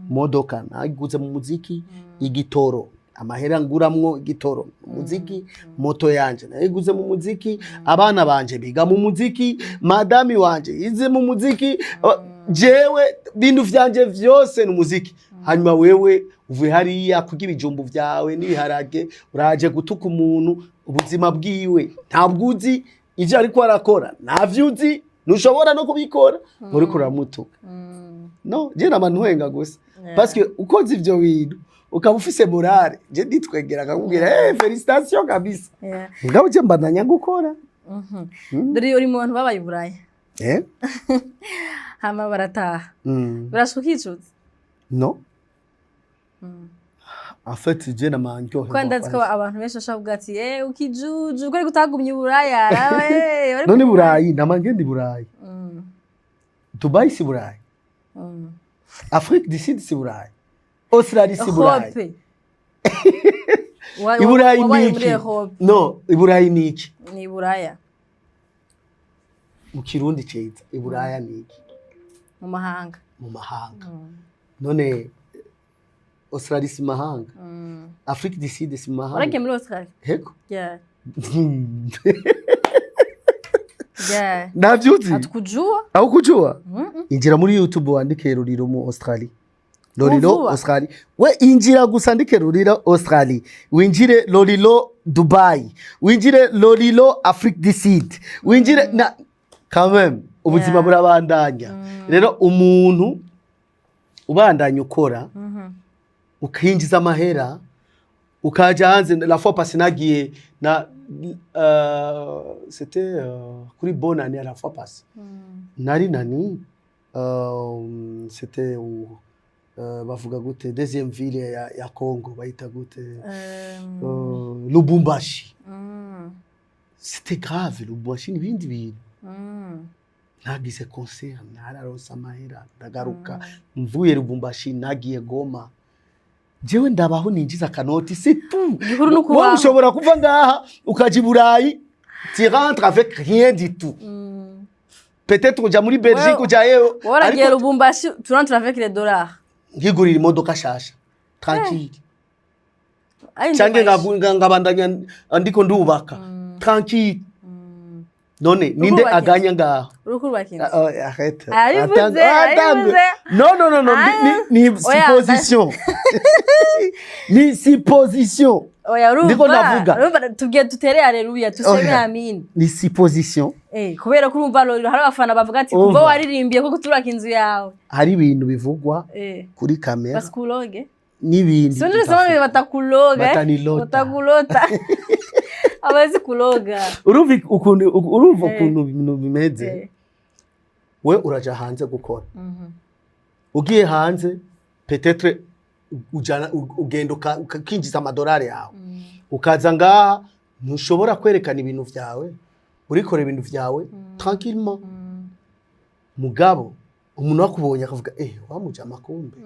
modoka nayiguze mu muziki, igitoro, amahera nguramwo igitoro mu muziki, moto yanje nayiguze mu muziki, abana banje biga mu muziki, madami wanje yize mu muziki, jewe bintu vyanje vyose ni umuziki. Hanyuma wewe uvuye hariya kurya ibijumbu vyawe n'ibiharage, uraje gutuka umuntu ubuzima bwiwe ntabwo uzi ivyo ariko arakora, ntavyo uzi, ntushobora no kubikora, uriko uramutuka. No je nama ntwenga gusa, parce que ukoze ivyo bintu ukaba ufise morale, je nditwengera akakubwira félicitations kabisa. Mugabo je mbandanya gukora. Dore uri mu bantu babaye i Buraya, hama barataha. Birashika ukicuza? No, en fait je nama ndyoherwa. Kuko ndazi ko abantu benshi bashobora kuvuga ati ukijuju ko ariko utagumye i Buraya, arawe None Burayi nama ngenda i Burayi. Dubai si Burayi? Afrique du Sud si Burayi? Australie si Burayi? Europe. I Burayi Wabaye ni muri iki? Europe. No, i Burayi ni iki? Ni i Buraya. Mu Kirundi ciza, i Buraya ni iki? Mu mahanga. Mu mahanga. None Australie si mahanga? Afrique du Sud si mahanga? Waragiye muri Australia? Hego. Yeah. Yeah. Ntavyuzi. Hatukujua. Aho kujua, injira muri YouTube wandike Roriro mu Australie, Lorilo Uvuba. Australie. We injira gusa andike Lolilo Australie, winjire Lolilo Dubai, winjire Lolilo Afrique du Sud, winjire na quand même ubuzima burabandanya. Rero umuntu ubandanya ukora, ukinjiza amahera, ukaja hanze. La fois passée nagiye na c'était kuri bonne année. La fois passée nari nani c'était où, bavuga gute, deuxième ville ya Congo bayita gute? Lubumbashi. C'était grave, Lubumbashi n'ibindi bintu. Nagize concert, nararonse amahera, ndagaruka. Mvuye Lubumbashi nagiye Goma. Jewe ndabaho, ninjiza akanoti, c'est tout. Igikuru ni ukubaho. Wowe ushobora kuva ngaha ukaja i Burayi, tu rentres avec rien du tout. Peut-être uja muri Belgique, uja yewe. Waragiye ariko Lubumbashi, tu rentres avec les dollars. Nkigurira imodoka shasha tranquille. Ayi, canke ndomaje. Nkabandanya ndiko ndubaka tranquille. None ninde Urubaka inzu. aganya ngaho? Uriko urubaka inzu. Ah, oh, arrête. Arabivuze, Attends, attends. arabivuze. Non, non, non, non, Ah. ni Oya, supposition. Ni supposition. Oya, urumva. Ndiko ndavuga. Urumva tubwiye dutere haleluya, tuseme Oya. amin. Ni supposition. Kubera ko urumva Lolilo hari abafana bavuga ati Umva. kuva waririmbiye ko kuturaka inzu yawe. Hari ibintu bivugwa kuri kamera Basikuloge. n'ibindi Si undi sema batakuloga. Batanilota. Batakulota. Abazi kuloga. Urumva ukuntu ibintu bimeze. We uraja hanze gukora. Ugiye hanze, peut-être ujana ugenda ukinjiza amadolari yawe. Ukaza ngaha, ntushobora kwerekana ibintu vyawe, urikora ibintu vyawe tranquillement. Mugabo umuntu akubonye akavuga: "Eh, wamuja amakumbe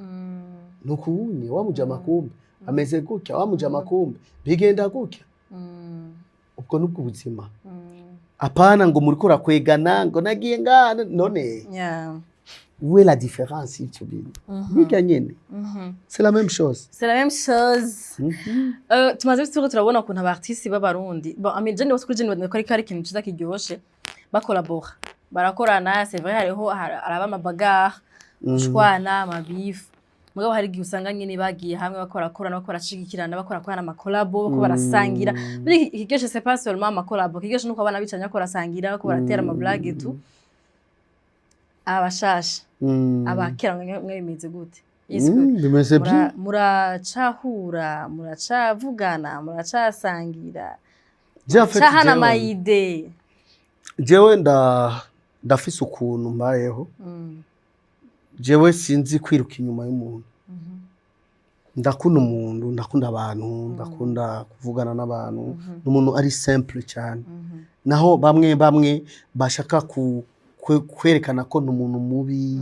nukuwunye, wamuja amakumbe ameze gutya, wamuja amakumbe bigenda gutya." Ubwo nubwo ubuzima, apana ngo muriko urakwegana ngo nagiye ngana none. Où est la différence y'ivyo bintu birya nyene? C'est la même chose. C'est la même chose. Tumaze turiko turabona ukuntu aba artiste b'abarundi, bon, I mean, je nibaza kuri je nibaza ko ari ikintu ciza kiryoshe, bakolabora, barakorana. C'est vrai, hariho haraba ama bagarres, gushwana, ama beef, mugabo hari igihe usanga nyene bagiye hamwe bakorakorana, bako barashigikirana, bakorakorana ama collabo, bako barasangira. Muri ikiryoshe, c'est pas seulement ama collabo, ikiryoshe nuko abana bicaranye bako barasangira, bako baratera ama blagues et tout. Abashasha, abakera mwe bimeze gute? Est-ce que Bimeze bien. Muracahura, muracavugana, muracasangira, Je, en fait, cahana jewe- ama idées? Jewe ndafise ukuntu mbayeho. Jewe sinzi kwiruka inyuma y'umuntu. Ndakunda umuntu, ndakunda abantu, ndakunda kuvugana n'abantu. Ni umuntu ari simple cyane, naho bamwe bamwe bashaka kwerekana ko ni umuntu mubi,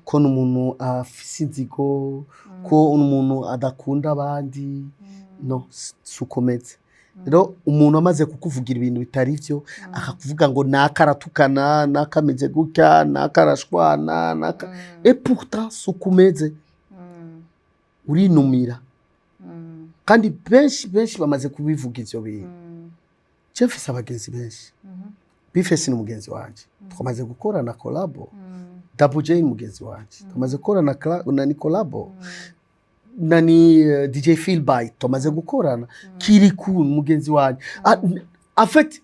ko ni umuntu afise inzigo, ko ni umuntu adakunda abandi. No si ukomeze. Rero umuntu amaze kukuvugira ibintu bitari byo, akakuvuga ngo naka aratukana, naka ameze gutya, naka arashwana, naka, et pourtant si uko umeze, urinumira. Kandi benshi benshi bamaze kubivuga ivyo bintu. Je mfise abagenzi benshi. Bifesi ni umugenzi wanje, twamaze gukorana collabo. Double J ni mugenzi wanje, twamaze gukorana na ni collabo. Nani, DJ Philbyte twamaze gukorana. Kiriku ni mugenzi wanje. Ah, en fait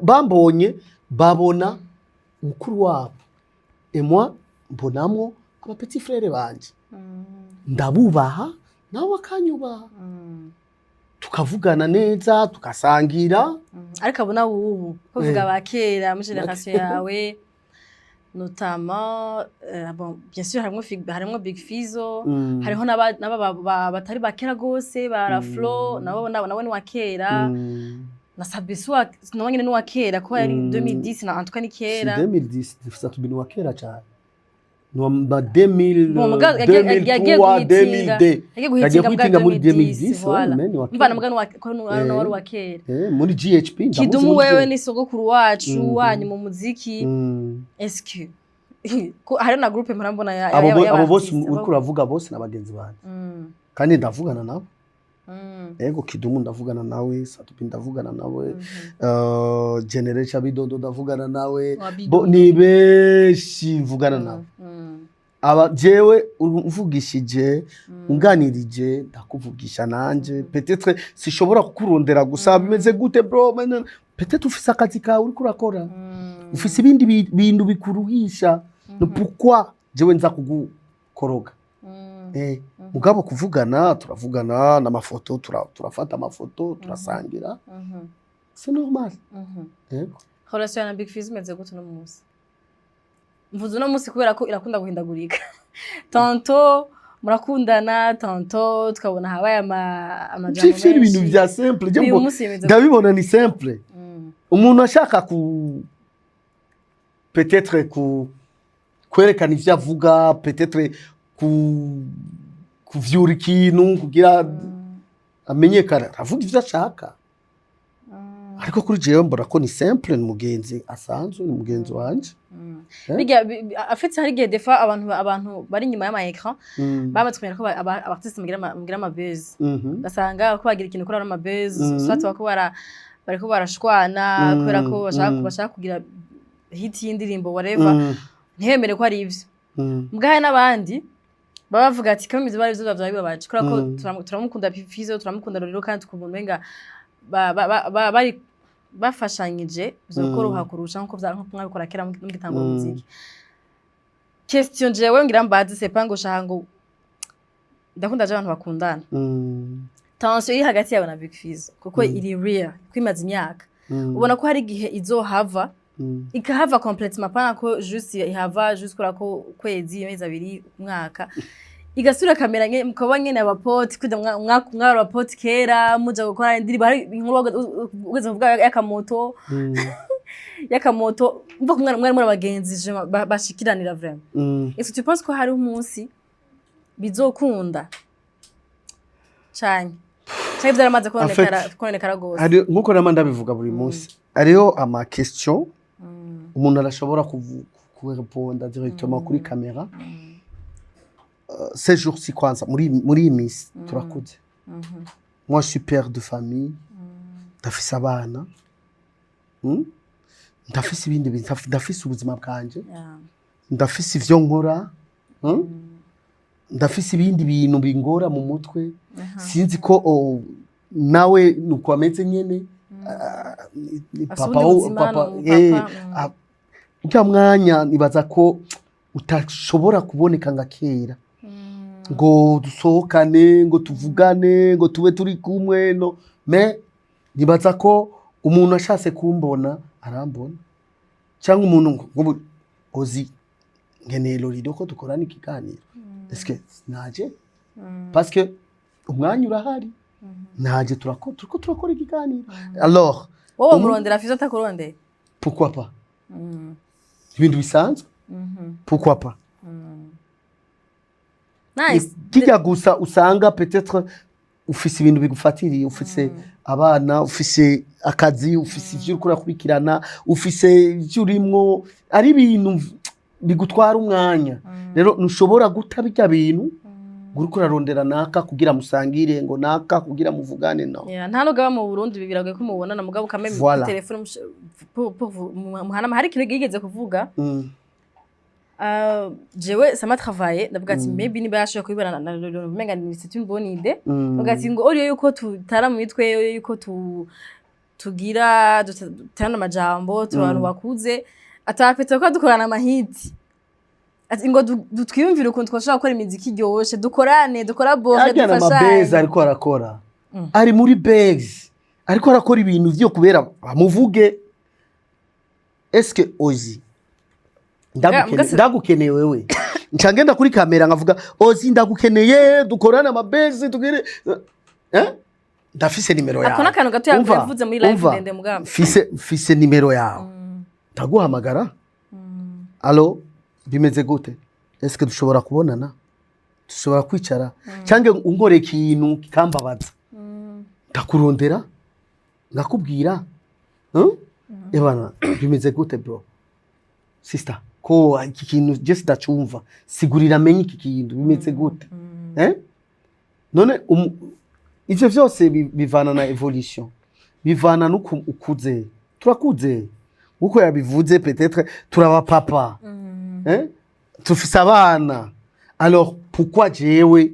bambonye babona mukuru wabo, et moi mbonamwo aba petit frère banje. Ndabubaha, nabo bakanyubaha, tukavugana neza, tugasangira. Ariko abo nabo ubu bavuga ba kera muri génération yawe, notamment bon, bien sûr harimwo Big Fizzo, hariho n'aba batari ba kera gose, ba Raflo, nabo ni wa kera, na Sabisu nawe nyene ni wa kera ko yari 2010 na en tout cas ni Si. kera. 2010 Satubi ni wa kera cyane, ni wa 2000, Bon, muga yagiye 2003, guhitinga 2002. yagiye guhitinga bwa guhitinga muri 2010, 2010, voilà. ouais, ni wa Mva kera. na muga ko ni wari wa kera. Muri GHP ndamuzi. Kidumu Muri wewe GHP. ni sogokuru wacu wanyu mu muziki. Est-ce que ko hari na groupe mpora mbona ya Abo bose y'aba-artiste, uriko uravuga bose na bagenzi banjye, kandi ndavugana nabo. Ego, Kidumu ndavugana nawe, Satupi ndavugana nawe, Generation Bidondo ndavugana nawe. Wa Bidondo. Bo ni benshi mvugana nawe. Aba jewe umvugishije, unganirije, ndakuvugisha nanje. Peut-être sishobora kukurondera gusa bimeze gute bro, peut-être ufise akazi kawe uriko urakora, ufise ibindi bintu bikuruhisha. No pourquoi jewe nza kugukoroga? Mugabo kuvugana turavugana n'amafoto, turafata amafoto, turasangira, c'est normal. Yego. Relation na Big Fizz imeze gute uno munsi? Mvuze uno munsi kubera ko irakunda guhindagurika, tantôt murakundana, tantôt tukabona habaye amajambo Ivyo ni ibintu menshi. vya simple. Je Uyu munsi bimeze gute? Ndabibona ni simple. Umuntu ashaka ku peut-être ku kwerekana ivyo avuga, peut-être ku kuvyura ikintu kugira amenyekane, aravuga ivyo ashaka. Ariko kuri jewe mbona ko ni simple, ni mugenzi asanzwe, ni mugenzi wanje. Eh? Bijya afite hari igihe des fois abantu bari inyuma y'ama écran bamaze kumenya ko aba artiste mugira ama buzz, ugasanga ko bagira ikintu kuri ama buzz, soit bako bara bariko barashwana kubera ko bashaka bashaka kugira hit y'indirimbo, whatever, ntibemere ko ari ivyo. Mbwahe n'abandi baba bavuga ati kama ivyo bari vyo vyaba bibabaje kubera ko turamukunda Fizo, turamukunda Roriro, kandi tukumva umenga bari bafashanyije vyokoroha kurusha nkuko nkuko mwabikora kera mugitangura umuziki. Question jewe ngira mbaze, c'est pas ngo shaka ngo ndakunda je abantu bakundana, tension iri hagati yawe na Big Fizzo, kuko iri real, kuko imaze imyaka, ubona ko hari igihe izohava ikahava complètement, pana ko juste ihava juste kubera ko ukwezi, amezi 2, umwaka, igasubira kamera nye mukaba nyene abapotes kuja mwari abapotes kera muja gukora indirimbo, hari inkuru ugeze kuvuga y'akamoto y'akamoto, mva ko mwari muri abagenzi je bashikiranira vraiment. Est-ce que tu penses ko hari umunsi bizokunda cane canke vyaramaze kononekara kononekara gose? Hari nkuko nama ndabivuga buri munsi, hariho ama question umuntu arashobora kureponda directement kuri kamera. Ces jours-ci kwanza muri iyi minsi turakuze. Moi je suis père de famille, ndafise abana, Ndafise ibindi bintu, ndafise ubuzima bwanje, ndafise ivyo nkora, Ndafise ibindi bintu bingora mu mutwe. Sinzi ko nawe nuko ameze nyene. Ah, ni Afise papa ubundi buzima, papa ni umupapa, ah, urya mwanya nibaza ko utashobora kuboneka nka kera ngo dusohokane, ngo tuvugane, ngo tube turi kumwe, no mais nibaza ko umuntu ashatse kumbona arambona, cyangwa umuntu ngo ozi nkeneye Lorido ko dukorana ikiganiro, est-ce naje? Parce que umwanya urahari, naje turiko turakora ikiganiro alors. Wowe murondera, Fizo atakurondeye? Pourquoi pas? Ibintu bisanzwe, pourquoi pas? Nice. Kijya gusa usanga peut-être ufise ibintu bigufatiriye, ufise abana, ufise akazi, ufise ivyo uriko urakurikirana, ufise ivyo urimwo, ari ibintu bigutwara umwanya. Rero ntushobora guta bijya bintu ngo uriko urarondera naka kugira musangire, ngo naka kugira muvugane, no. Yeah, nta nubwo aba mu Burundi biragoye ko mubonana, mugabo kame Voilà. telefone muhanama. Hari ikintu yigeze kuvuga, jewe ça m'a travaillé, ndavuga ati maybe niba yashoboye kubibona na umenga ni c'est une bonne idée. Ndavuga ati ngo oriyo yuko tutara mu mitwe yuko tugira duterana amajambo, turi abantu bakuze, atapetse ko dukorana amahiti, ati ngo twiyumvire ukuntu twashobora gukora imiziki iryoshe, dukorane, dukora bofe, Arya na mabezi dufashanye. Ariko arakora, ari muri base, ariko arakora ibintu vyo kubera bamuvuge. Eske ozi ndagukeneye wewe, nca ngenda kuri kamera nkavuga ozi ndagukeneye dukorane amabezi tugire, eh? Ndafise nimero yawe. Ako n'akantu gato Umva, yavuze muri live umva, ndende mugabo. Mfise nimero yawe, ndaguhamagara: allo, bimeze gute? Eske dushobora kubonana, dushobora kwicara? Cyangwa unkoreye ikintu kikambabaza, ndakurondera ngakubwira, huh? Ebana bimeze gute bro, sister, ko iki kintu je sidacumva, sigurira menye iki kintu bimeze gute, eh? None Ivyo vyose bivana na évolution, bivana n'uku ukuze. Turakuze uko yabivuze, peut-être turaba papa, eh? Tufise abana. Alors pourquoi jewe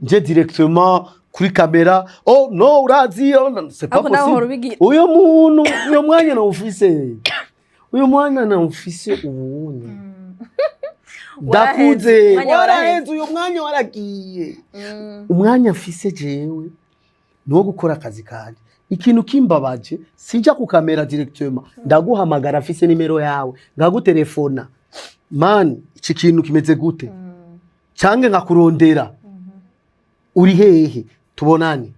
nje directement kuri caméra: "Oh non, urazi, oh, non", c'est pas Ariko nawe uhora possible. ubigira. Uyo muntu, uyo mwanya nawufise, uyo mwanya nawufise ubundi. Ndakuze. Umwanya waraheze. Waraheze, uyo mwanya waragiye. Umwanya mfise jewe ni uwo gukora akazi kanje. Ikintu kimbabaje, sinja ku caméra directement, ndaguhamagara, afise nimero yawe, ngagutelefona: "Man, iki kintu kimeze gute?" Canke nkakurondera: "Uri hehe? Tubonane."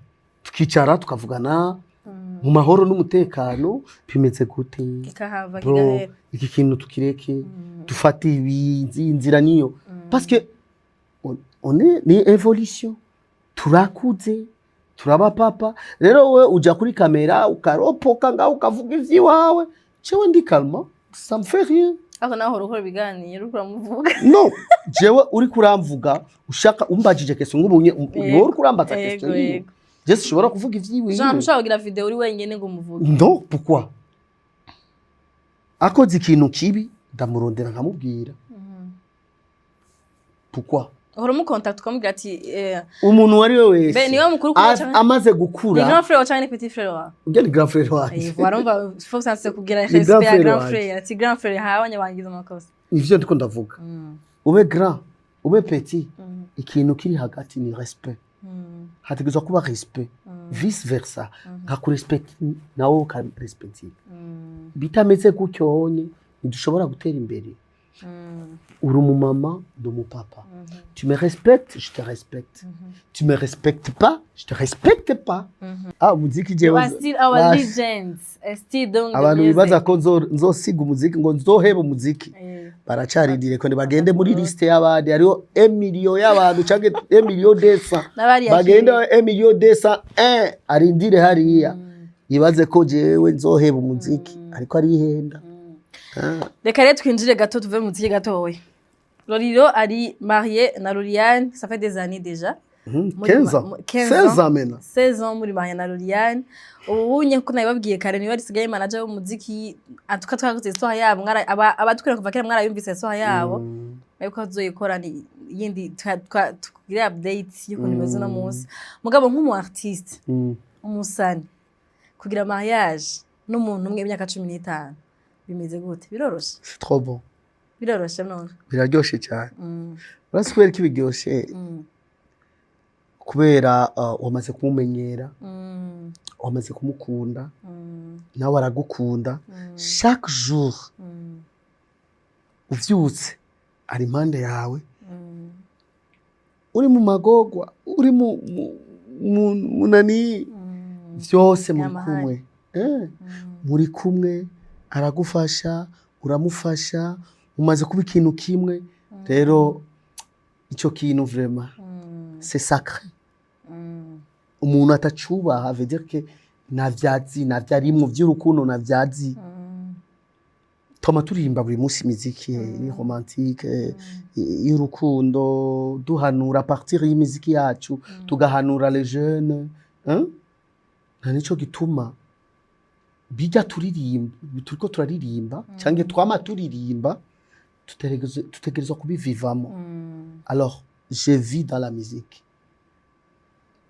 Tukicara, tukavugana mu mahoro n'umutekano: "Bimeze gute, Kikahava, bro?" kigahera. "Iki kintu tukireke, dufate ibi, iyi nzira niyo." Parce que on est ni évolution, turakuze, turaba papa. Rero we uja kuri caméra ukaropoka ngaho, ukavuga ivy'iwawe, jewe ndi calme, ça me fait rien. Ariko nawe uhora ukora ibiganiro uriko uramuvuga. No, jewe uri kuramvuga, ushaka umbajije question nk'ubunye, wowe uri kurambaza question yiwe, je sinshobora kuvuga ivyiwe. Jean, ntushobora kugira vidéo uri wenyine ngo umuvuge? No, pourquoi? Akoze ikintu kibi, ndamurondera nkamubwira. Pourquoi? Uhora umukontakta ukamubwira ati Umuntu uwo ari we wese Be, niwe mukuru kuba amaze ni gukura. grand frère wawe canke ni petit frère wawe? Ujya ni grand frère wanje. Warumva faut sanse kugira Ni respect grand ya frère grand wanje. frère, ati grand frère hawe bangize amakosa. Ivyo ndiko ndavuga, ube grand, ube petit, ikintu kiri hagati ni respect. Hategerezwa kuba respect vice versa, nkakurespect nawe ukarespectinga. Bitameze gutyo onye ntidushobora gutera imbere. Uri umumama, ndi umupapa. Tu me respectes, je te respecte. Tu me respectes pas, je te respecte pas. Ah, umuziki You jewe are still our legends, still doing the abantu music. bibaza ko nzosiga umuziki, ngo nzoheba umuziki, baracarindiriye ko bagende muri liste y'abandi. Hariho 1 million y'abantu canke 1 million 200. N'abariya. Bagende 1 million 201, arindire hariya, yibaze ko jewe nzoheba umuziki, ariko arihenda. Ah. Reka rero twinjire gato, tuve mu muziki gatoya. Lolilo ari marié na Loriane, ça fait des années déjà. 15 ans. 15 16 ans. ans maintenant. 16 ans muri marié na Loriane. Ubu nye ko nabibabwiye kare, niwe risigaye manager w'umuziki. En tout cas twakoze histoire yabo, abadukurira kuva kera mwarayumvise histoire yabo. Ariko tuzoyikora ni yindi, tugire update y'ukuntu imeze uno munsi. Mugabo nk'umu artiste, umusani, kugira mariage n'umuntu umwe imyaka 15 bimeze gute? Biroroshe? C'est trop bon. Biroroshe none? Biraryoshe cyane. Urasi kubera ko ibiryoshe, kubera wamaze kumumenyera, wamaze kumukunda, nawe aragukunda. Chaque jour uvyutse ari impande yawe, uri mu magorwa, uri mu munani, vyose muri Yamahari. kumwe. Muri kumwe, aragufasha, uramufasha, umaze kuba ikintu kimwe. Rero ico kintu vraiment c'est sacré. Umuntu atacubaha veut dire que ntavyazi, ntavyarimwo vy'urukundo, ntavyazi. Toma turirimba buri munsi imiziki iri romantique, y'urukundo, duhanura à partir y'imiziki yacu, tugahanura les jeunes, hein? Nta nico gituma bijya turirimba, turiko turaririmba canke twama turirimba, tutegerezwa kubivivamo. Alors je vis dans la musique,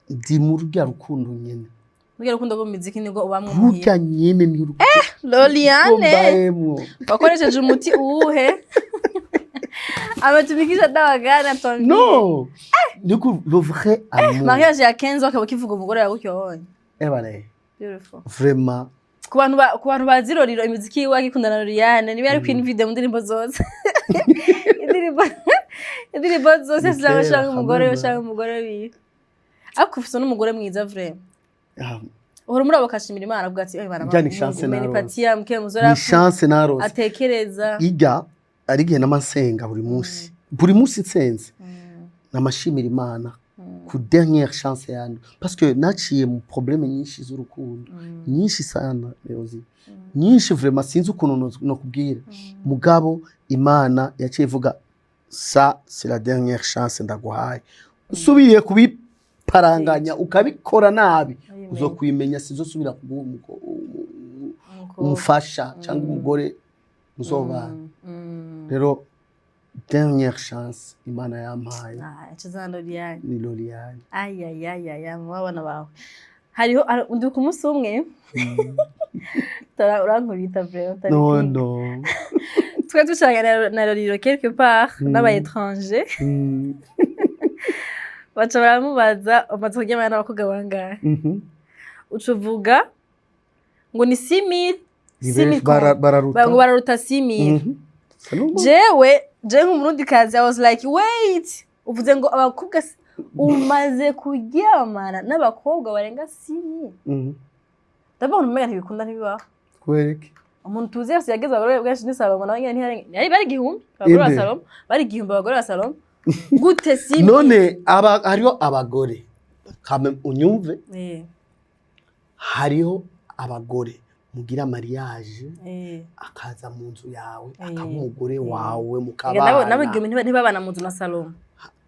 ndi mu rurya rukundo nyene. Burya rukundo rwo mu muziki nibwo ubamwo muhira? Rurya nyene ni urukundo Loliane, mbayemwo. Wakoresheje umuti uwuhe? Ametumikisha dawa gani? Atuambie. No, niko le vrai amour. Mariage ya 15 akaba kivuga umugore yawe gutyo wonye. Eh bane. Beautiful. Vraiment. Ku bantu bazi Lolilo, imiziki yiwe agikundana na Loriane, niba yari Queen Video mu ndirimbo zose, indirimbo zose Ni zaba kera, shanga umugore we, hamwe. shanga umugore wiwe. Ariko ufise n'umugore mwiza vraiment. Ah, Uhora umuraba ukashimira Imana, avuga ati: "Eh, bana, Ijya ni chance naronse. umenipatia mke mzuri." Ni chance narose. Atekereza. Ijya ari igihe n'amasenga buri munsi, buri munsi nsenze namashimira Imana ku dernière chance yanjye, parce que naciye mu problème nyinshi z'urukundo, nyinshi sana Leozi, nyinshi vraiment, sinzi ukuntu nokubwira. Mugabo Imana yaciye ivuga: "Ça c'est la dernière chance ndaguhaye, usubiye kubi Ukabiparanganya, ukabikora nabi, Amen. uzokwimenya, sizosubira kuguha Umukobwa. umufasha cyangwa umugore muzobana. Rero dernière chance Imana yampaye Ah, ico Loriane. ni Loriane. Ayayayaya, mu babana bawe hariho ndi ku munsi umwe. Urankubita vraiment. No, no. Twari ducaranye na Loriro quelque part n'aba étranger, baca baramubaza: "Umaze kuryamana n'abakobwa bangahe?" Uca uvuga ngo ni 6000. Ni benshi, bararuta. Ngo bararuta 6000. Sa n'ubu- Jewe nk'Umurundikazi, I was like, "Wait, uvuze ngo abakobwa umaze kuryamana n'abakobwa barenga 6000?" Ndabona umenga ntibikunda, ntibibaho. Kubera iki? Umuntu tuzi yose yageze abagore bwenshi ni Salomo, nawe nyene ntiyarenga, yari bari 1000 abagore ba Inde? Salomo, bari 1000 abagore ba Salomo. Gute 6000? None aba hariho abagore kame, unyumve, hariho abagore mugira mariage, akaza mu nzu yawe, akaba umugore wawe, Nabo mukabana. 1000 ntibabana mu nzu na Salomo.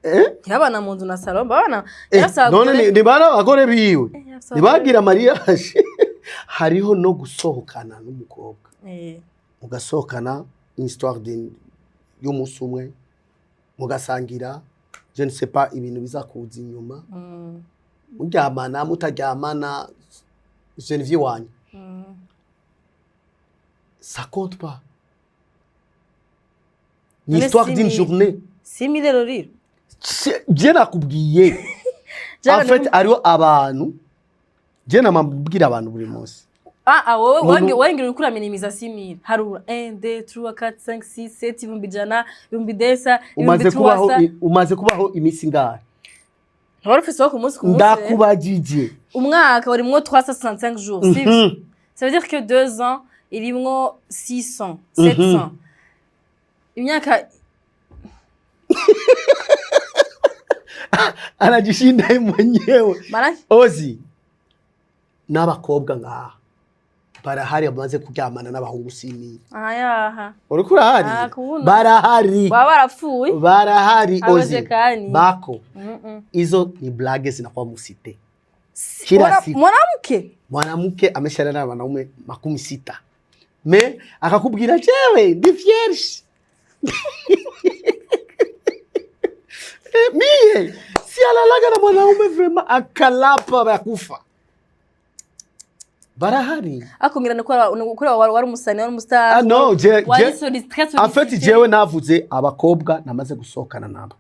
Eh? Ntibabana mu nzu na Salomo, babana yarafise None ni bari abagore biwe, yarafise abagore. ntibagira mariage. Hariho no gusohokana n'umukobwa, mugasohokana une histoire y'umunsi umwe, mugasangira, je ne sais pas ibintu bizakuza inyuma, muryamana, mutaryamana, je ne wanyu, ça compte pas, ni None histoire d'une 6000. journée. 6000 rero. Je nakubwiye, en fait hariho abantu, je namabwira abantu buri munsi. Ah, ah, wowe Umuntu- wange uriko uraminimiza 6000. Harura 1, 2, 3, 4, 5, 6, 7, 100,000, ibihumbi desa, Umaze ibihumbi kubaho tuwasa. Umaze kubaho iminsi ingahe? Wari ufise wo ku munsi ku munsi rero. Ndakubajije. Umwaka urimwo 365 jours, sivyo? Ça veut dire que 2 ans irimwo 600, 700, imyaka. Anajishinda ye mwenyewe. Maana Ozi n'abakobwa ngaha barahari bamaze kuryamana n'abahungu 6000. Ayaha. Uriko urahari. Ah, kubona. Barahari. Baba barapfuye. Barahari, ozi. Hawezekani. Bako. Hizo ni blague zinakuwa musite kila siku. Mwanamke. Mwanamke ameshalala na wanaume 60, me akakubwira: "Jewe ndi vierge. Mie si alalaga na mwanaume vraiment." Akalapa ya kufa. Barahari. Akongera ni ukora wari umusani, wari umustar. Ah, no, wari très en fait, sollicité. jewe navuze abakobwa namaze gusohokana nabo,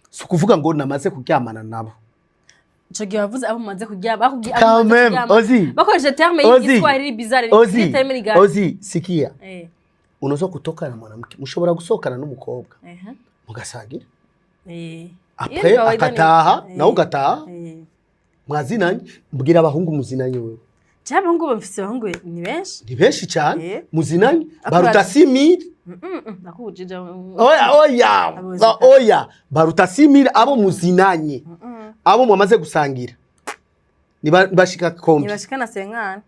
si ukuvuga ngo namaze kuryamana nabo. Ico gihe wavuze abo mumaze kuryama, bakubwiye abo Quand mumaze même, kuryama. Ozi. Bakoresheje terme Ozi. y'Igiswahili bizarre. Ozi. Terme ligani? Ozi, sikia, unaweza kutoka na mwanamke, mushobora gusohokana n'umukobwa, mugasangira, Iyo après ni kawaida ni- akataha, nawe ugataha, mwazinanye. Mbwira abahungu muzinanye wewe. Jewe abahungu bamfise, abahungu ni benshi. Ni benshi cyane. Muzinanye baruta 6000. Nakubujije. Oya, oya. Abuzi. Oya, baruta 6000 abo muzinanye, abo mwamaze gusangira. Ni bashika kombi? Ntibashikana senkana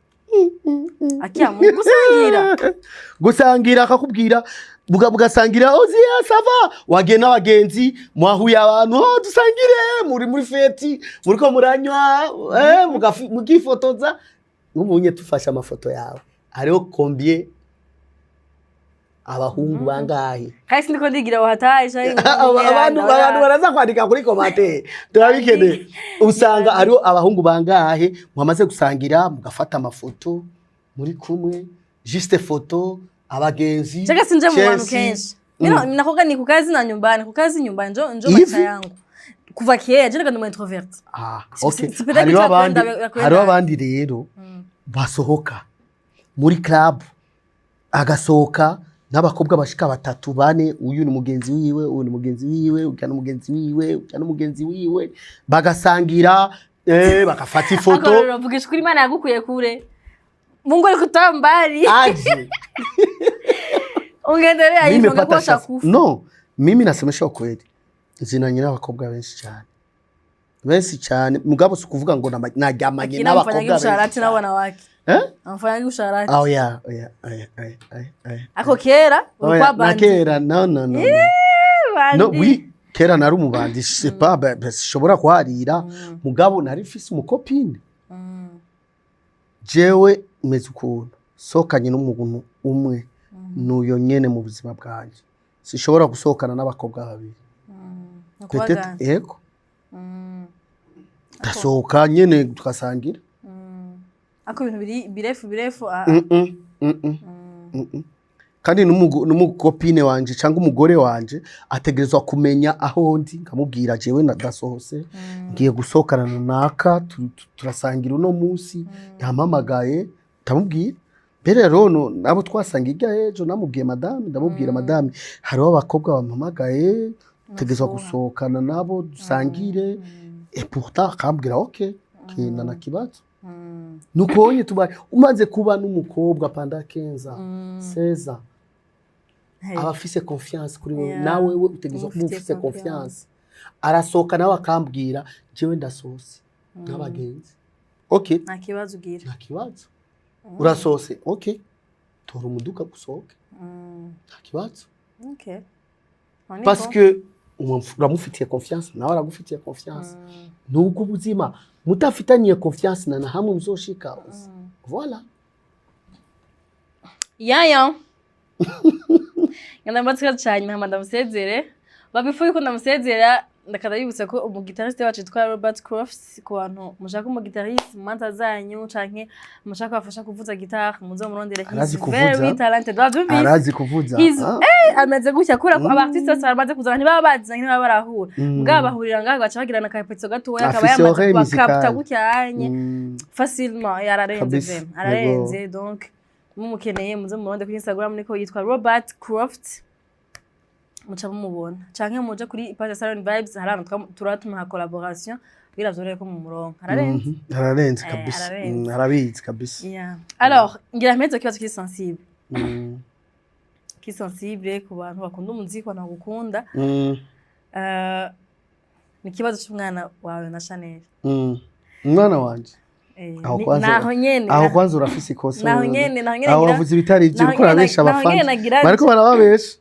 akiya mu gusangira. Gusangira, akakubwira mugasangira: "Oziya, ça va?" Wagiye n'abagenzi, mwahuye abantu: "Oh, dusangire." Muri muri fête, muriko muranywa, mukifotoza. Nk'ubunye tufashe amafoto yawe, hariho combien abahungu bangahe? Kandi sindiko ndigira wahataye. Abantu baraza kwandika kuri commentaire, turabikeneye. Usanga hariho abahungu bangahe mwamaze gusangira, mugafata amafoto muri kumwe, juste photo abagenzi? Chaka sinje mu bantu Chelsea. kenshi. Mimi nakoga ni kukazi na nyumbani, kukazi nyumbani, njo Hivi? maisha yangu. Kuva kera je ndi introvert. Ah, okay. Sipenda Hariho kitu abandi ya kwenda. Hariho abandi rero basohoka muri club, agasohoka n'abakobwa bashika batatu, bane: uyu ni mugenzi wiwe, uyu ni mugenzi wiwe, uyu ni mugenzi wiwe, uyu ni mugenzi wiwe, bagasangira, bagafata ifoto. Akorera vugisha kuri Imana yagukuye kure. Mungu alikutoa mbali. Aje. Ungeendelea Mimi hivyo pata ungekuwa shaka. ushakufa. No, mimi nasemesha ukweli, nzinanye n'abakobwa benshi cyane, benshi cyane, mugabo si ukuvuga ngo naryamanye Kina n'abakobwa mfanyagi benshi usharati na cyane. wanawake. Eh? Amfanyagi usharati. Oya, oya, oya, oya, oya, oya. Ako kera Oya, ulikuwa na bandi. kera, no, no, no, no. Bandi. No, oui. Kera nari umubandi, je sais pas, ben, sinshobora kuharira, mugabo nari mfise umu copine. Jewe meze ukuntu sohokanye n'umuntu umwe, nuyo nyene mu buzima bwanje. Sinshobora gusohokana n'abakobwa babiri. Peut-être ego ndasohoka nyene tugasangira. Ako ibintu biri birefu birefu, ah. Mm-mm. Kandi n'umu copine wanje cyangwa umugore wanje ategerezwa kumenya aho ndi, nkamubwira: jewe ndasohose, ngiye gusohokana na naka, turasangira uno munsi, yampamagaye. Ndamubwira mbere rero nabo twasangiye irya ejo, namubwiye madame, ndamubwira: madame, hariho abakobwa bampamagaye, tegerezwa gusohokana nabo dusangire. Et pourtant akambwira: ok, kenda na kibazo. Nuko tubaye umaze kuba n'umukobwa pendant 15, 16, Hey. aba afise confiance kuri wewe. Nawe we utegerezwa kuba Umufitiye ufise confiance. confiance. Arasohoka nawe akambwira: jewe ndasohose n'abagenzi, ok. Nta kibazo ugira. Nta kibazo. Urasohose, ok, tora umuduga gusohoke, nta kibazo. Okay. Aho ni Parce bon. que uramufitiye confiance, nawe aragufitiye confiance. Nubwo ubuzima mutafitaniye confiance, na hamwe muzoshika. Voilà. Yaya ngenda mbatse cyane, hama ndamusezere. But before yuko ndamusezera, ndakaza yibutsa ko umu guitariste wacu yitwa Robert Crofts. Ku bantu mushaka umu guitariste mu manza zanyu canke mushaka bafasha kuvuza guitare, muze murondere. He's Arazi kuvuza. very talented, wavyumvise? Arazi kuvuza. He's ameze gutya kubera ko aba artiste bose baramaze kuzana, ntibaba bazanye, ntibaba barahura. Mugabo bahurira ngaho, baca bagirana akapetso gatoya, akaba Afise yamaze oreille kubakapta musicale. gutyanye facilement. Yararenze. Kabisa. Vraiment ararenze. Donc mumukeneye muze muronde kuri Instagram, niko yitwa, Robert Croft, muca mumubona, canke muje kuri page ya Salon Vibes, hari ahantu turatuma collaboration kugira vyorohe ko mumuronka. Ararenze. Ararenze Eh, kabisa. ararenze. Arabizi kabisa. Yeah. Alors ngira mpeze ikibazo kiri sensible, kiri sensible ku bantu bakunda umuziki, ku bantu bagukunda. Ni ikibazo c'umwana wawe na Chanel. Umwana wanje? Eh, Aho kwanza naho nyene aho kwanza urafise ikosa. Naho nyene aho ngira wavuze ibitari ivyo, naho uriko urabesha naho nyene abafana. nagira Bariko barababesha.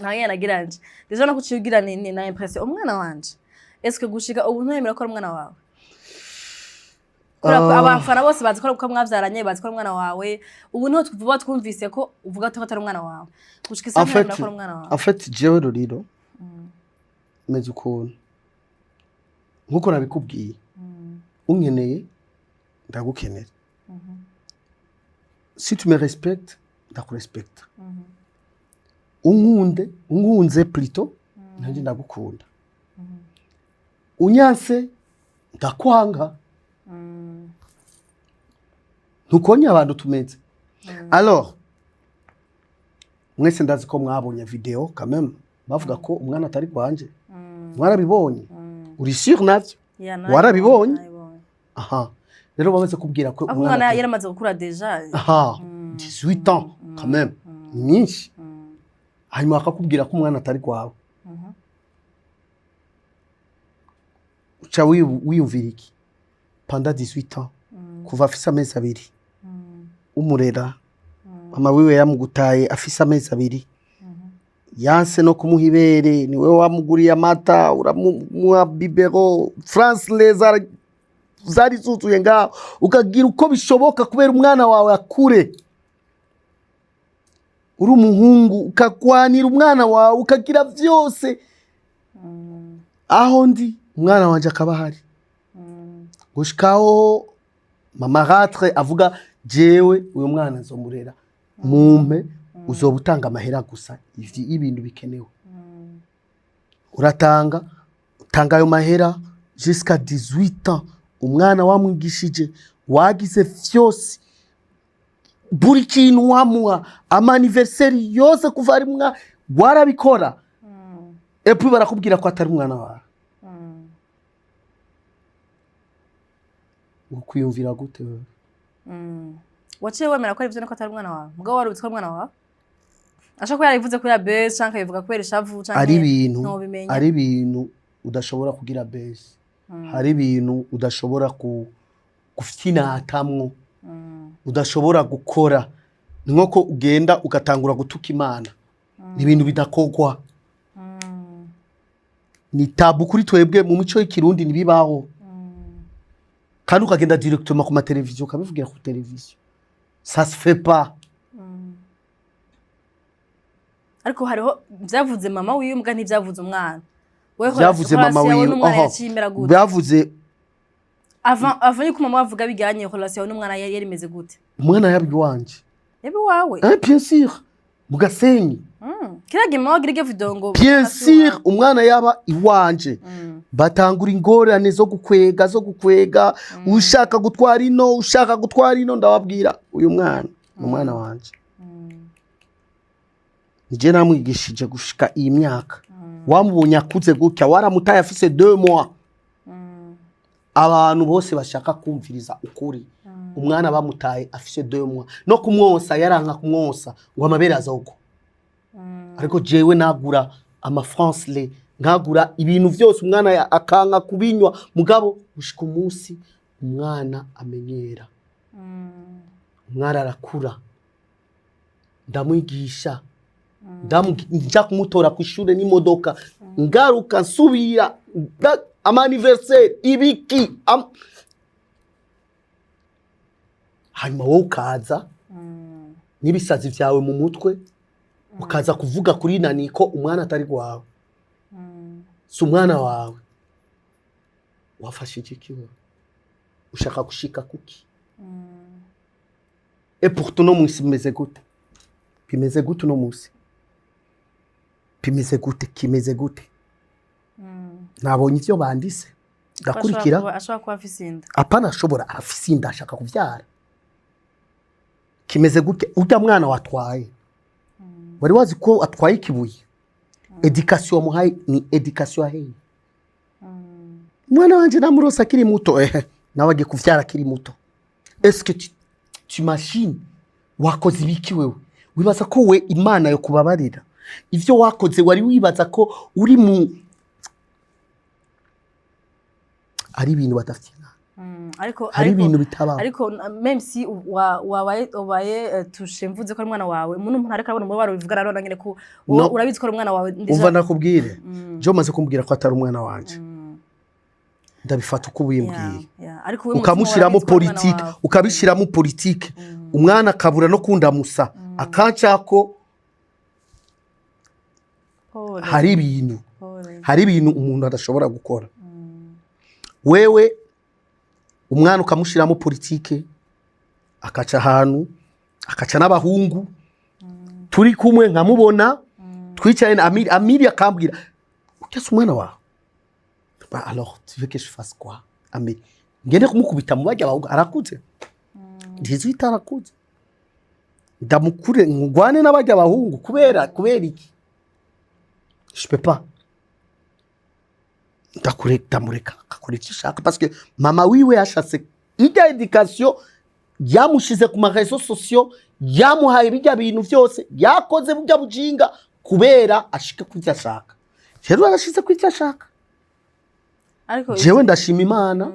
Naho nyene nagira nje déjà no kucigira ni na impression umwana wanje. Est-ce que gushika ubu ntiwemera ko ari umwana wawe? Kubera ko abafana bose bazi ko ari uko mwavyaranye, bazi ko ari umwana wawe. Ubu niho tuvuga twumvise ko uvuga ko atari umwana wawe. Gushika isaha En fait, ntiwemera ko ari umwana wawe? En fait, jewe Roriro meze ukuntu nkuko nabikubwiye: unkeneye ndagukenera, si tu me respectes ndakurespekta, unkunde, unkunze plutôt, nanjye ndagukunda, unyanse ndakwanga. Ntukonye abantu tumeze. Alors mwese ndazi ko mwabonye video quand même, bavuga ko umwana atari kwanje. Mwarabibonye, uri sûr navyo? Yeah, Warabibonye? Narabibonye. Aha rero bamaze kubwira ko ariko umwana yaramaze gukura déjà. Aha, 18 ans quand même ni myinshi. Hanyuma bakakubwira ko umwana atari kwawe, uca wiyumvira iki? Pendant 18 ans, kuva afise amezi 2 umurera, mama wiwe yamugutaye afise amezi 2, yanse no kumuha ibere, niwe wamuguriye amata, uramuha biberon, France zari zari zuzuye ngaho, ukagira uko bishoboka kubera umwana wawe akure. Uri umuhungu ukagwanira umwana wawe, ukagira vyose. Aho ndi umwana wanje akaba ahari gushikaho mama ratre avuga: jewe uyu mwana nzomurera, mumpe, uzoba utanga amahera gusa ivyo ibintu bikenewe. Uratanga, utanga ayo mahera jusqu'à 18 ans. Umwana wamwigishije, wagize vyose, buri kintu wamuha, ama anniversaire yose kuva ari mwa warabikora, et puis barakubwira ko atari umwana wawe. Ukwiyumvira gute wewe? Waciye wemera ko ari ivyo, niko atari umwana wawe, mugabo wari uzi ko ari umwana wawe? Ashobora kuba yarabivuze kubera buzz, canke akabivuga kubera ishavu, canke Ari ibintu ntubimenya. Ari ibintu udashobora kugira buzz, hari ibintu udashobora gufyinatamwo, udashobora gukora. Ni nko ugenda ugatangura gutuka Imana, ni ibintu bidakogwa. Ni tabou kuri twebwe mu mico y'Ikirundi, ntibibaho. Kandi ukagenda directement ku mateleviziyo, ukabivugira ku televiziyo, ça se fait pas. Ariko hariho byavuze mama wiwe, mbwa ntibyavuze umwana. Wewe Byavuze mama relation yawe wiwe. n'umwana Aha. yaciye imera gute? Byavuze Avant yuko mama avuga bijyanye, relation yawe n'umwana yari imeze gute? Umwana yaba iwanje. Yabi wawe? Hein, bien sûr, mu Gasenyi. Kiriya gihe mama wagira iryo video ngo Bien sûr, umwana yaba iwanje. Batangura ingorane zo gukwega, ushaka gutwara ino, ushaka gutwara ino. Ndababwira, uyu mwana ni umwana wanje, nije namwigishije gushika iyi myaka. Wamubonye akuze gutya, waramutaye afise 2 mois. Abantu bose bashaka kumviriza ukuri, umwana bamutaye afise 2 mois, no kumwonsa yaranka kumwonsa ngo amabere azogwa. Ariko jewe nagura ama France, nkagura ibintu vyose, umwana akanka kubinywa. Mugabo gushika umunsi umwana amenyera, umwana arakura, ndamwigisha, nja kumutora ku ishure n'imodoka, ngaruka nsubira, ama anniversaire ibiki hanyuma wowe ukaza n'ibisazi vyawe mu mutwe, ukaza kuvuga kuri nani ko umwana atari wawe, si umwana wawe. Wafashe iki kiwe ushaka gushika kuki? Et pourtant uno munsi bimeze gute? Bimeze gute uno munsi? Bimeze gute? Kimeze gute? Nabonye ivyo bandise, ndakurikira. Ashobora kuba afise inda. Apana, ashobora, arafise inda, ashaka kuvyara. Kimeze gute? Urya mwana watwaye, wari wazi ko atwaye ikibuye? Éducation wamuhaye ni éducation yaheye? Umwana wanje namurose akiri muto, ehe, nawe agiye kuvyara akiri muto. Est-ce que tu imagines? Wakoze ibiki wewe? Wibaza ko we Imana yo kubabarira ivyo wakoze? Wari wibaza ko uri mu ari ibintu badafite? Ariko Hari ibintu bitabaho. Ariko même si wabaye wabaye touché, mvuze ko ari umwana wawe, umuntu ariko arabona umubabaro bivuga, arabona nyene ko wowe No. urabizi ko ari umwana wawe déjà. Umva, nakubwire, jo maze kumbwira ko atari umwana wanje, ndabifata uko ubimbwiye. Yeah. Ariko wowe Ukamushyiramo mutima urabizi ko ari umwana politike, wawe. ukabishyiramo politike, umwana akabura no kundamusa, akancako. Pole, Hari ibintu, pole. hari ibintu umuntu adashobora gukora. Wewe umwana ukamushyiramo politike, akaca ahantu, akaca n'abahungu turi kumwe, nkamubona twicaye na Amiri, Amiri akambwira: "Urya si umwana wawe?" Bah, alors tu veux que je fasse quoi, Amiri? Ngende kumukubita mu bajya abahungu? Arakuze, 18, arakuze. Ndamukure ngwane n'abajya abahungu kubera iki? Je peux pas. Ndakure, ndamureka akakora icyo ashaka, parce que mama wiwe yashatse ijya éducation, yamushize ku ma réseaux sociaux, yamuhaye bijya bintu byose, yakoze burya bujinga kubera ashike ku byo ashaka. Rero arashize ku icyo ashaka. Ariko Jewe ndashima Imana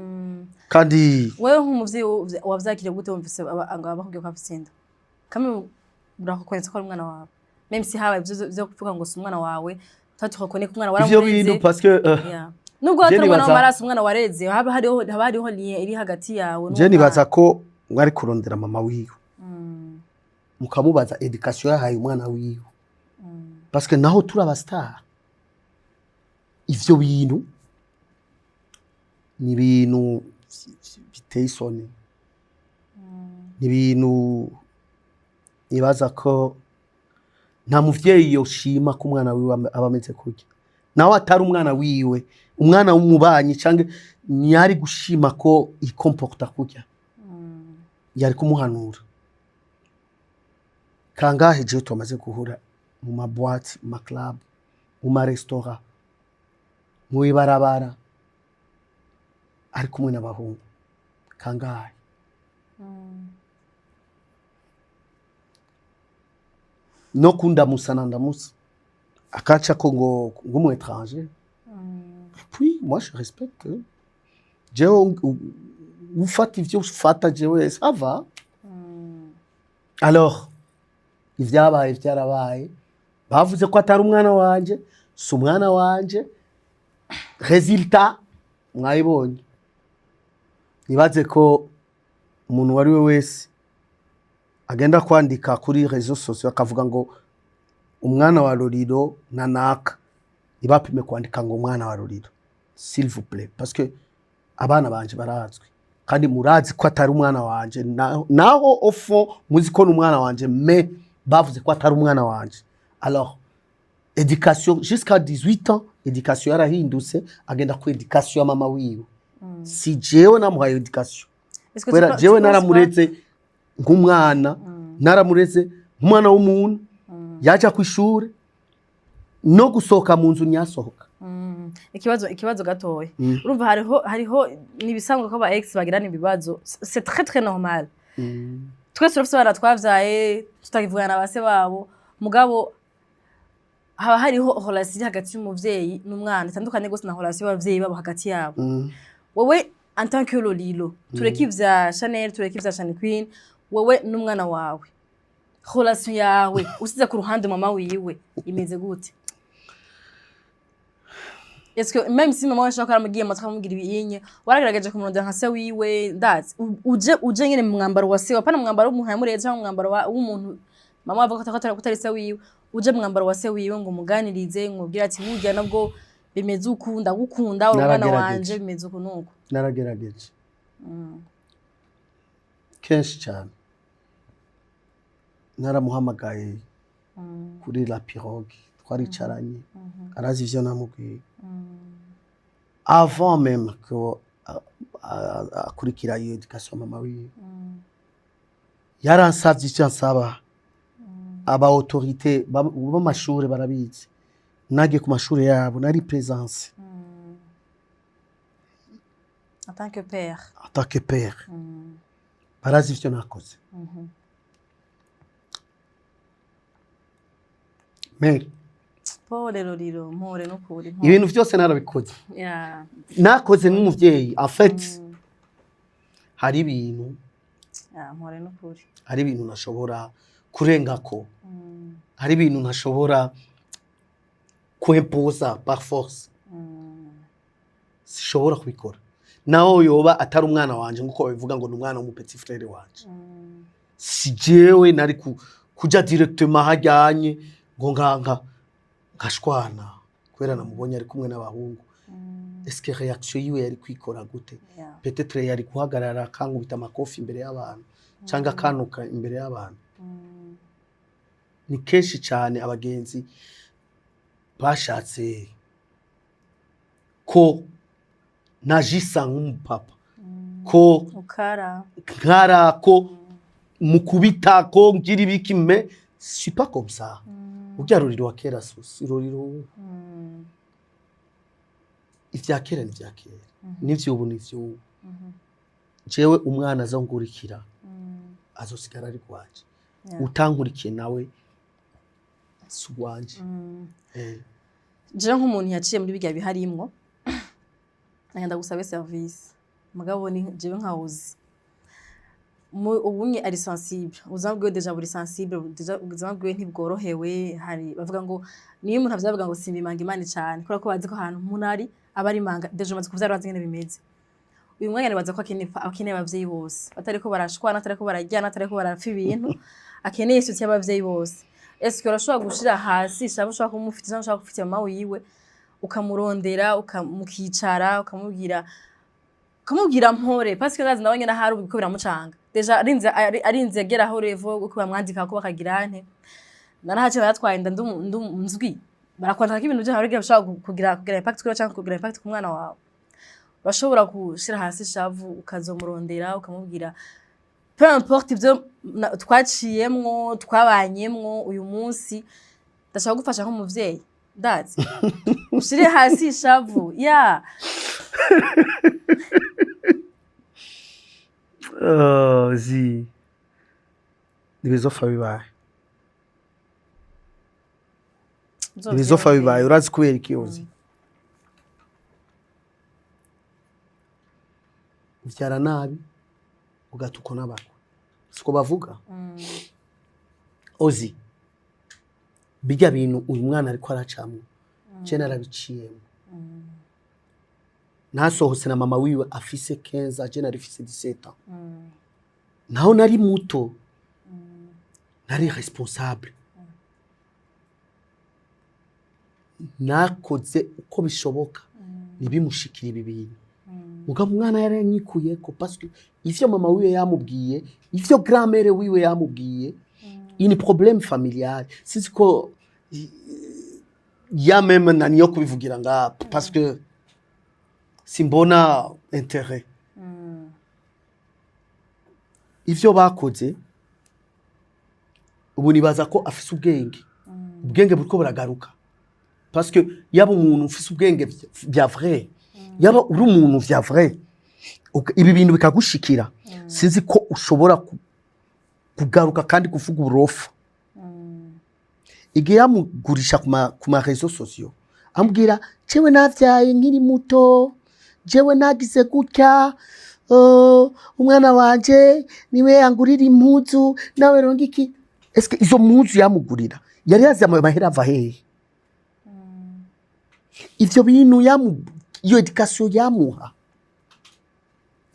kandi. Wewe nk'umuvyeyi wavyakiriye gute wumvise ngo bakubwiye ko afise inda? Kamwe urakokwenza ko ari umwana wawe, même si habaye ivyo vyo kuvuga ngo si umwana wawe, turakone ko umwana Ivyo waramureze. bintu, parce que Yeah. Nubwo je atari umwana w'amaraso, umwana wareze, haba hariho lien iri hagati yawe je n'uwo nibaza mwana. ko mwari kurondera mama wiwe, mukamubaza éducation yahaye umwana wiwe, parce que naho turi aba star, ivyo bintu ni ibintu biteye isoni, ni ibintu nibaza ko nta muvyeyi yoshima ko umwana wiwe aba ameze kurya. Nawe atari umwana wiwe, umwana w'umubanyi canke, ntiyari gushima ko ikomporta kurya, yari kumuhanura. Kangahe jewe tumaze guhura mu ma boîtes, mu ma club, mu ma restaurant, mu ibarabara, ari kumwe n'abahungu? Kangahe? No kundamusa na ndamusa, akaca ko ngo ng'umu étranger. Puis moi je respecte, jewe ufata ivyo ufata, jewe ça va. Alors ivyabaye vyarabaye, bavuze ko atari umwana wanje, si umwana wanje. Résultat mwayibonye. Nibaze ko umuntu uwo ari we wese agenda kwandika kuri réseaux sociaux akavuga ngo umwana wa Roriro na naka, ntibapime kwandika ngo umwana wa Roriro, s'il vous plaît, parce que abana banje barazwi kandi murazi ko atari umwana wanje. Naho au fond muzi ko ni umwana wanje, mais bavuze ko atari umwana wanje. Alors éducation jusqu'à 18 ans, éducation yarahindutse, agenda ku éducation ya mama wiwe. Si jewe namuhaye éducation. Est-ce que Kubera jewe tu penses pas- naramureze nk'umwana, naramureze nk'umwana w'umuntu. Yaja ku ishuri, no gusohoka mu nzu ntiyasohoka. Ikibazo gatoya. Urumva hariho nibisanzwe ko aba ex bagirana ibibazo, c'est très très normal. Twese turafise abana twavyaye tutakivugana na base babo, mugabo haba hariho relation iri hagati y'umuvyeyi n'umwana itandukanye gose na relation y'abavyeyi babo hagati yabo. Wowe en tant que Lolilo, tureke ivya Chanel, tureke ivya Chanel Queen, wowe n'umwana wawe, relation yawe usize ku ruhande mama wiwe imeze gute? Est-ce que même si mama we ashobora kuba yaramubwiye amatwi, akamubwira ibiyinye, waragerageje kumurondera nka se wiwe? Ndazi uje nyene mu mwambaro wa se, apana mu mwambaro w'umuntu yamureze cyangwa mu mwambaro w'umuntu mama avuga ko atari se wiwe, uje mu mwambaro wa se wiwe ngo umuganirize, ngo umubwire ati burya nabwo bimeze uku, ndagukunda, uri umwana Naragerageje. wanje, bimeze uku nuku. Naragerageje kenshi cyane, naramuhamagaye kuri La Pirogue, twaricaranye, arazi ivyo namubwiye avant même ko akurikira iyo éducation. Mama wiwe yaransavye icyo ansaba, aba autorité b'amashure barabizi, nagiye ku mashure yabo, nari présence. En tant que père. En tant que père, barazi ivyo nakoze. Mais Pole Lolilo, mpore n'ukuri, mpore. Ibintu vyose narabikoze. Nakoze nk'umuvyeyi. En fait, hari ibintu Yeah, mpore n'ukuri. hari ibintu ntashobora kurengako, hari ibintu ntashobora kwimposa par force, sishobora kubikora naho yoba atari umwana wanje nkuko babivuga ngo ni umwana w'umu petit frère wanje. Si jewe nari kuja directement hajyanye ngo nka nkashwana kubera namubonye ari kumwe n'abahungu. Est-ce que réaction yiwe yari kwikora gute? Peut-être yari guhagarara akankubita amakofi imbere y'abantu cyangwa akanuka imbere y'abantu. Ni kenshi cyane abagenzi bashatse ko najisa nk'umupapa, ko Ukara. nkara, ko mukubita, ko ngira ibiki, mais suis pas comme ça. Urya Ruriro wa kera si Ruriro ubu. Ivya kera ni ivya kera, n'ivyubu ni ivy'ubu. Jewe umwana azongurikira azosigara ari rwanje. Utankurikiye nawe si uwanje. Jewe nk'umuntu yaciye muri birya biharimwo, nagenda gusabe service, mugabo ni jewe nkawuzi ubunye ari sensible, ubuzima bwiwe déjà buri sensible, déjà ubuzima bwiwe ntibworohewe. Hari bavuga ngo niyo umuntu avyavuga ngo simba imanga imana cane, kubera ko bazi ko ahantu umuntu ari aba ari imanga. Déjà umaze kuvyara, urazi ingene bimeze. Uyu mwanya nibaza ko akeneye abavyeyi bose batariko barashwana, batariko barajyana, batariko barapfa ibintu, akeneye soutien y'abavyeyi bose. Est-ce que urashobora gushira hasi ishavu ushobora kumufitiye cyangwa ushobora gufitiye mama wiwe, ukamurondera, mukicara, ukamubwira mpore, parce que ndazi nawe nyene ahari ubu biriko biramucanga, déjà arinze agera aho revo uko bamwandika ko bakagira nte, narahaciye baratwaye inda nzwi, barakwandika ko ibintu vyawe bishobora kugira impact kuri cyangwa kugira impact ku mwana wawe. Urashobora gushira hasi ishavu, ukazomurondera, ukamubwira peu importe ivyo twaciyemwo, twabanyemwo, uyu munsi ndashaka gufasha nk'umuvyeyi, ndazi ushire hasi ishavu ya Zi ntibizofa bibaye, ntibizofa bibaye. Urazi kubera iki? Uzi uvyara nabi ugatukwa n'abantu, siko bavuga? Ozi bijya bintu uyu mwana ariko aracamwo, je narabiciyemo. Nasohotse na mama wiwe afise 15, je nari mfise 17 ans. Naho nari muto, nari responsable. Nakoze uko bishoboka ntibimushikire ibi bintu. Mugabo umwana yaranyikuyeko, parce que ivyo mama wiwe yamubwiye, ivyo grand-mère wiwe yamubwiye, ini problème familial. Sinzi ko ya même nani yo kubivugira nga, parce que simbona intérêt. Ivyo bakoze, ubu nibaza ko afise ubwenge, ubwenge buriko buragaruka, parce que yaba umuntu ufise ubwenge vya vrai, yaba uri umuntu vya vrai, ibi bintu bikagushikira, sinzi ko ushobora kugaruka kandi kuvuga uburofa. Igihe yamugurisha ku ma réseaux sociaux, ambwira: "Jewe navyaye nkiri muto, jewe nagize gutya, umwana wanje niwe yangurira impuzu, nawe ronga iki." Eske izo mpuzu yamugurira yari yazi ayo mahera ava hehe? Ivyo bintu iyo éducation yamuha,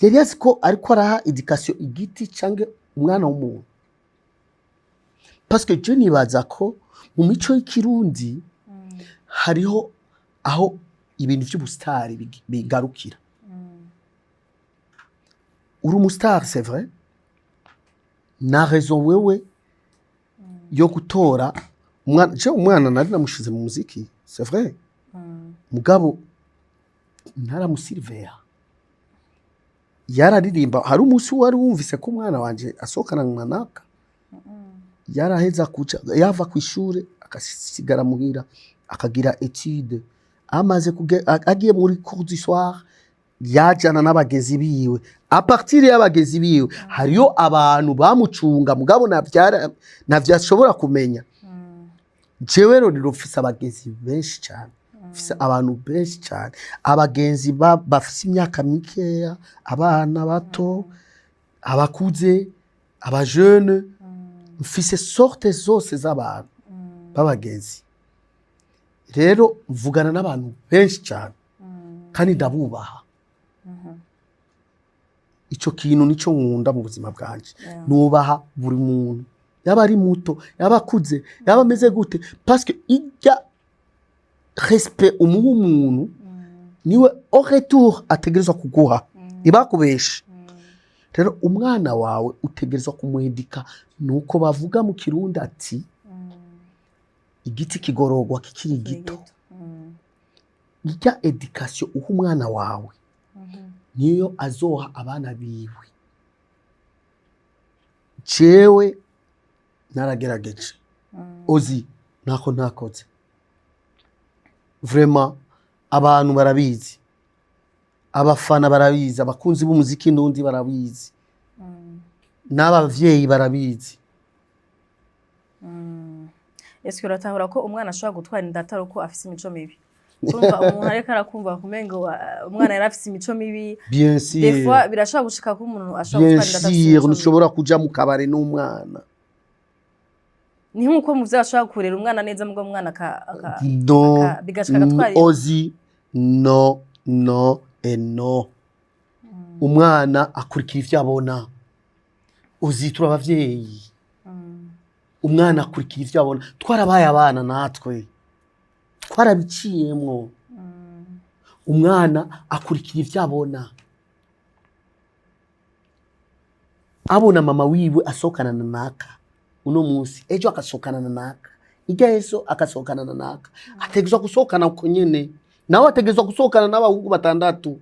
yari yazi ko ariko araha éducation igiti canke umwana w'umuntu? Parce que je nibaza ko mu mico y'ikirundi hariho aho ibintu vy'ubusitari bigarukira. Uri umusitari, c'est vrai, na raison wewe yo gutora umwana. Je umwana nari namushize mu muziki, c'est vrai, mugabo ntaramusiriveya. Yararirimba. Hari umunsi wari wumvise ko umwana wanje asohokana na naka? Yaraheza kuca yava ku ishure, akasigara muhira, akagira étude. Amaze agiye muri cours du soir, yajana n'abagenzi biwe. À partir y'abagenzi biwe, hariyo abantu bamucunga, mugabo navyara navyashobora kumenya. Jewe rero mfise abagenzi benshi cyane, mfise abantu benshi cyane, abagenzi bafise imyaka mikeya, abana bato, abakuze, abajene. Mfise sorte zose z'abantu b'abagenzi. Rero mvugana n'abantu benshi cyane kandi ndabubaha. Ico kintu nico nkunda mu buzima bwanje. Nubaha buri muntu, yaba ari muto, yaba akuze, yaba ameze gute, parce que ijya respect umuha umuntu, niwe au retour ategerezwa kuguha. Ntibakubeshe. Rero umwana wawe utegerezwa kumuhedika. Nuko bavuga mu Kirundi ati: "Igiti kigororwa kikiri gito." Ijya éducation uha umwana wawe niyo azoha abana biwe. Jewe naragerageje, ozi ntako ntakoze. Vraiment, abantu barabizi, abafana barabizi, abakunzi b'umuziki n'undi barabizi, n'abavyeyi barabizi. Ese uratahura ko umwana ashobora gutwara inda atari uko afise imico mibi? Urumva umuntu ariko arakumva kumengo umwana yari afise imico mibi. Bien Des sûr. fois birashobora gushika ko umuntu ashobora Bien gutwara inda adafise sûr. imico mibi. Ntushobora kuja mu kabare n'umwana. Ni nk'uko umuvyeyi ashobora kurera umwana neza, mugabo umwana No. bigashika agatwara inda. Ozi, no, no et no. Umwana akurikira ivyo abona. Uzi, turi abavyeyi, umwana akurikira ivyo abona. Twarabaye abana natwe, twarabiciyemwo. Umwana akurikira ivyo abona. Abona mama wiwe asohokana na naka uno munsi, ejo agasohokana na naka, irya ejo agasohokana na naka, ategerezwa gusohokana uko nyene. Nawe ategerezwa gusohokana n'abahungu batandatu.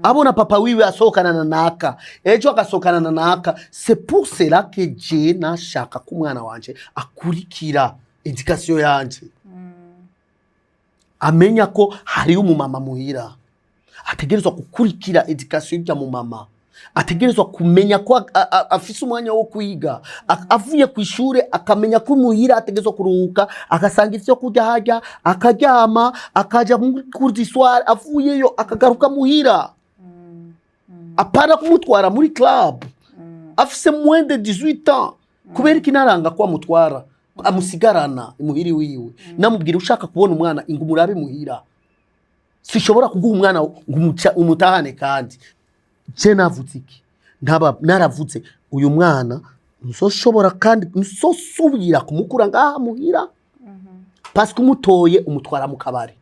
Abona papa wiwe asohokana na naka, ejo agasohokana na naka. C'est pour cela que je nashaka ko umwana wanje akurikira éducation yanje, amenya ko hariyo umumama muhira, ategerezwa gukurikira éducation y'urya mumama, ategerezwa kumenya ko afise umwanya wo kwiga. Avuye ku ishure, akamenya ko muhira ategerezwa kuruhuka, agasanga ivyo kurya harya, akaryama, akaja muri cours du soir, avuyeyo akagaruka muhira. Apana kumutwara muri club afise moins de 18 ans. Kubera iki naranga ko amutwara, amusigarana imuhiri wiwe? Namubwira: "Ushaka kubona umwana, inga umurabe muhira." Sishobora kuguha umwana ngo umutahane. Kandi je navuze iki? Ntaba naravuze uyu mwana nzoshobora kandi nzosubira kumukura ngaha muhira, parce que umutoye umutwara mu kabari,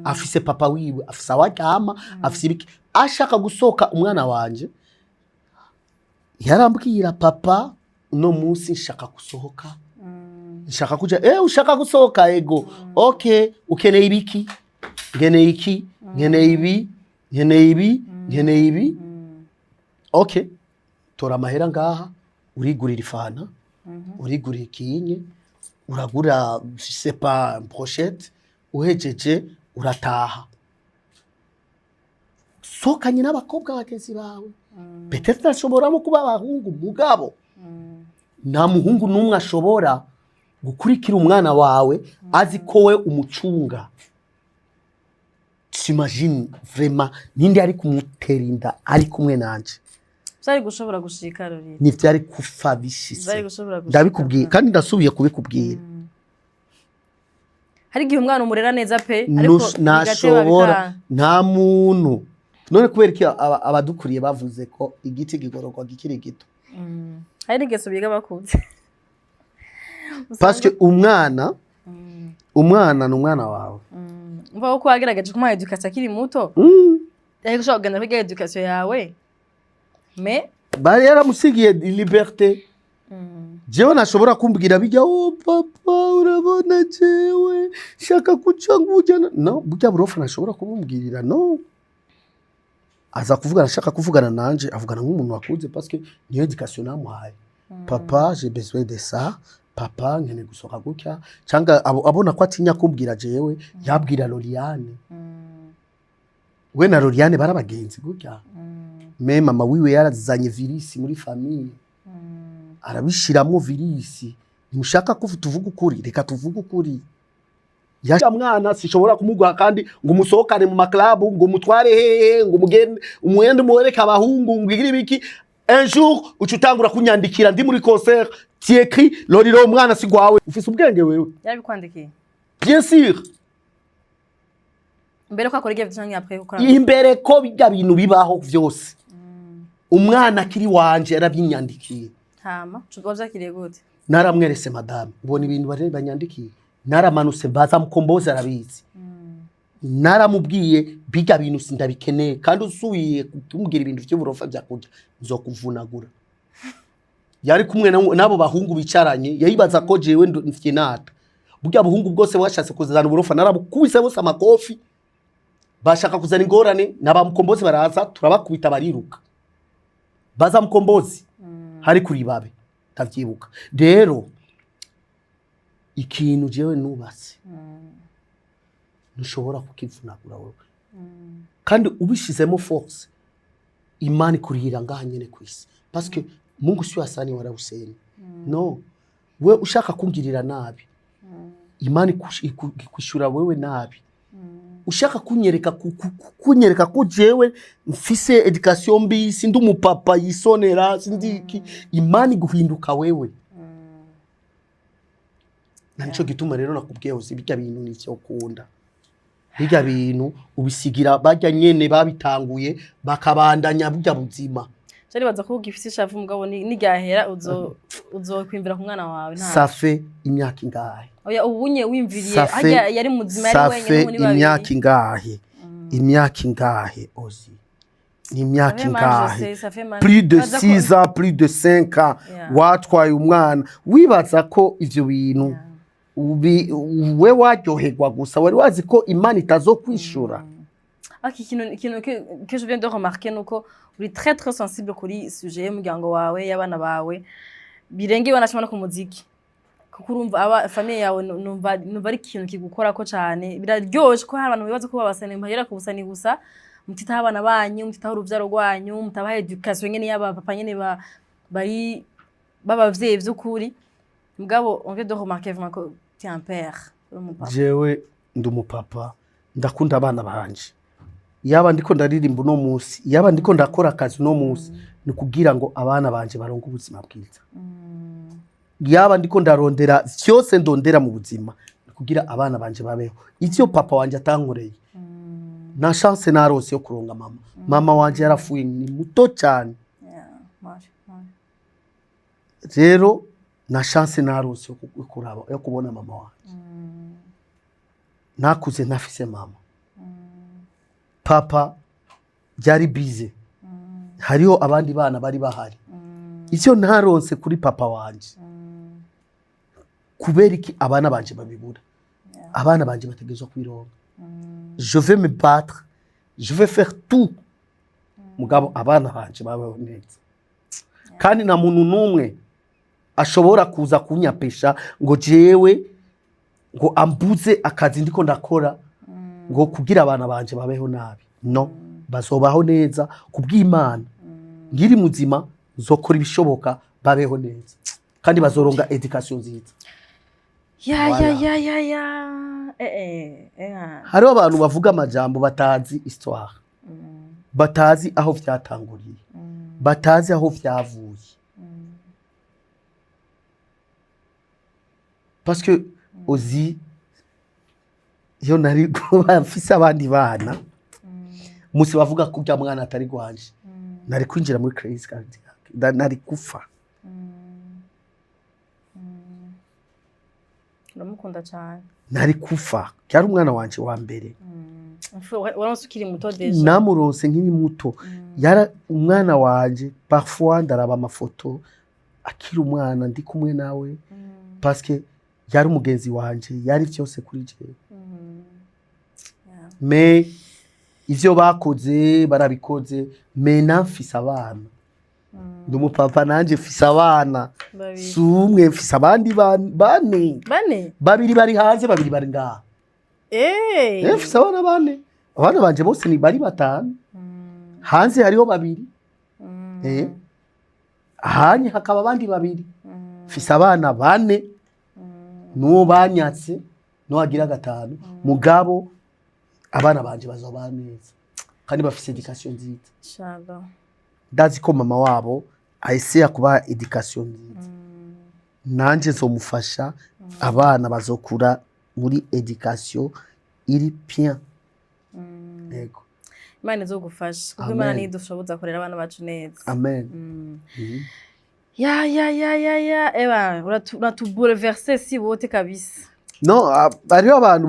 afise papa wiwe, afise aho aryama, afise ibiki. Ashaka gusohoka umwana wanje yarambwira: "Papa, uno munsi nshaka gusohoka, nshaka kuja." "Ushaka gusohoka?" "Ego." "Okay, ukeneye ibiki?" "Nkeneye iki, nkeneye ibi, nkeneye ibi, nkeneye ibi." "Okay, tora amahera ngaha, urigurira ifanta, urigurira ikinye, uragura, je sais pas, brochette, uhejeje urataha." Sokanye n'abakobwa bagenzi bawe, peut-être ashobora kuba abahungu, mugabo nta muhungu n'umwe ashobora gukurikira umwana wawe azi ko we umucunga. T'imagines vraiment ninde ari kumutera inda ari kumwe nanje? Vyari gushobora gushika, Roriro. Ntivyari kufa bishitse. Vyari gushobora gushika. Ndabikubwiye kandi ndasubiye kubikubwira. Hari igihe umwana umurera neza pe, ariko bigateba Ntashobora. bikanga. Nta muntu. None kubera iki abadukuriye bavuze ko igiti gigororwa gikiri gito? Hari n'ingeso biga bakuze. Parce que umwana ni umwana wawe. Umva ko wagerageje kumuha éducation akiri muto, ariko ushobora kugenda kwiga éducation yawe, mais Bari yaramusigiye liberté. Jewe nashobora kumbwira bijya: "Oh papa, urabona jewe shaka kuca ngujyana." No burya burofa nashobora kumubwirira. No aza kuvugana, ashaka kuvugana nanje, avugana nk'umuntu wakuze, parce que niyo éducation namuhaye: "Papa, j'ai besoin de ça. Papa, nkeneye gusohoka gutya." Cyangwa abona ko atinya kumbwira jewe, yabwira Loriane. We na Loriane bari abagenzi gutya. Mais mama wiwe yarazanye virus muri famille, arabishiramwo virus. Ntimushaka ko tuvuga ukuri? Reka tuvuge ukuri. Ya mwana sishobora kumuguha kandi ngo umusohokane mu maklabu, ngo umutware hehe, ngo umugende umwende umuwereke abahungu, ngo igire ibiki. Un jour uca utangura kunyandikira ndi muri concert, tu écris: "Loriro, umwana si gwawe." Ufise ubwenge wewe? Yarabikwandikiye? Bien sûr. Mbere ko akora ibyo canke après gukora? Imbere ko bijya bintu bibaho vyose, umwana akiri wanje yarabinyandikiye. Hama wavyakiriye gute? Naramwerese: "Madame, ubona ibintu bari banyandikiye." Naramanutse baza Mukombozi arabizi. Naramubwiye: "Bijya bintu sindabikeneye, kandi usubiye kumbwira ibintu vy'uburofa vya kurya, nzokuvunagura." Yari kumwe n'abo bahungu bicaranye, yayibaza ko jewe mfyinata. Burya buhungu bwose bwashatse kuzana uburofa, narabukubise bose amakofi. Bashaka kuzana ingorane na Mukombozi, baraza turabakubita bariruka. Baza Mukombozi hari kuri babe, ndavyibuka. Rero ikintu jewe nubatse ntushobora kukivunagura wewe, kandi ubishizemo force, Imana ikurihira ngaha nyene kwisi, parce que Mungu sio Hasani wala Huseni. No we ushaka kungirira nabi, Imana ikwishura wewe nabi. Ushaka kunyereka kunyereka ko jewe mfise éducation mbi, sindi umupapa yisonera, sindi iki, Imana iguhinduka wewe. Na nico gituma rero nakubwiye hose, bijya bintu nivyo ukunda, bijya bintu ubisigira barya nyene babitanguye, bakabandanya burya buzima. Je nibaza ko ugifise ishavu, mugabo niryahera uzokwimvira ku mwana wawe nta Ça fait imyaka ingahe? Oya, ubunye wimviriye Ça fait harya yari muzima, yari wenyine, Ça fait ubu ni babiri. Imyaka ingahe? Imyaka ingahe ozi? Ni imyaka Ça fait mal, je ingahe? sais, ça fait mal. Plus de Nibaza ko- 6 ans, plus de 5 ans. Watwaye umwana wibaza ko ivyo bintu we waryoherwa gusa, wari wazi ko Imana itazokwishura. Ariko ikintu que je viens de remarquer nuko uri très très sensible kuri sujet y'umuryango wawe, y'abana bawe, birengeye wanashima no ku muziki, kuko urumva aba famille yawe, numva ari ikintu kigukorako cane. Biraryoshe ko hari abantu bibaza ko babasani muhera ku busani gusa, mutitaho abana banyu, mutitaho uruvyaro rwanyu, mutabaha éducation nyene y'aba papa nyene bari b'abavyeyi vy'ukuri. Mugabo on vient de remarquer vraiment que tu es un père, uri umupapa. Jewe ndi umupapa, ndakunda abana banje. Yaba ndiko ndaririmba uno munsi, yaba ndiko ndakora akazi uno munsi, ni kugira ngo abana banje baronke ubuzima bwiza. Yaba ndiko ndarondera vyose ndondera mu buzima, ni kugira abana banje babeho ivyo papa wanje atankoreye. Nta chance narose yo kuronga mama. Mama wanje yarapfuye ni muto cyane. Yeah, mari, mari. Rero nta chance narose yo kuraba, yo kubona mama wanje. Nakuze ntafise mama. Papa byari bize, hariho abandi bana bari bahari. Icyo ntaronse kuri papa wanje, kubera iki abana banje babibura? Abana banje bategerezwa kwironga. Je vais me battre, je vais faire tout, mugabo abana banje babeho neza. Kandi nta muntu n'umwe ashobora kuza kunyapesha ngo jewe ngo ambuze akazi ndiko ndakora ngo kugira abana banje babeho nabi. No, bazobaho neza kubw'Imana. Ngiri muzima, nzokora ibishoboka babeho neza kandi bazoronga éducation nziza. Ya. Voilà. Ya, ya, ya, ya, eh eh eh. Hariho abantu bavuga amajambo batazi histoire, batazi aho vyatanguriye, batazi aho vyavuye, parce que ozi iyo nari kuba mfise abandi bana, musi bavuga ko urya mwana atari gwanje, nari kwinjira muri crise cardiaque. Nari kufa. Uramukunda cyane. Nari kufa. Cyari umwana wanje wa mbere. Waronse ukiri muto déjà. Namuronse nkiri muto. Yara umwana wanje. Parfois ndaraba amafoto akiri umwana ndi kumwe nawe, parce que yari umugenzi wanje, yari vyose kuri jewe. Mais ivyo bakoze barabikoze. Mais namfise abana, ndi umupapa nanje, mfise abana. Babiri. Si umwe, mfise abandi bane. Bane. Babiri bari hanze, babiri bari ngaha. Mfise abana bane. Abana banje bose ni bari batanu. Hanze hariho babiri, ahanye hakaba abandi babiri. Mfise abana bane, n'uwo banyatse n'uwo agira gatanu. Mugabo abana banje bazoba neza kandi bafise éducation nziza. Inshallah. Ndazi ko mama wabo aeseya kubaha éducation nziza, nanje nzomufasha. Abana bazokura muri éducation iri bien. Yego. Imana izogufasha, kuko Amen. Imana niyo idushoboza kurera abana bacu neza. Amen. Ya, ya, ya, ya, ya, eba uratubouleverse si wote kabisa. No, hariho abantu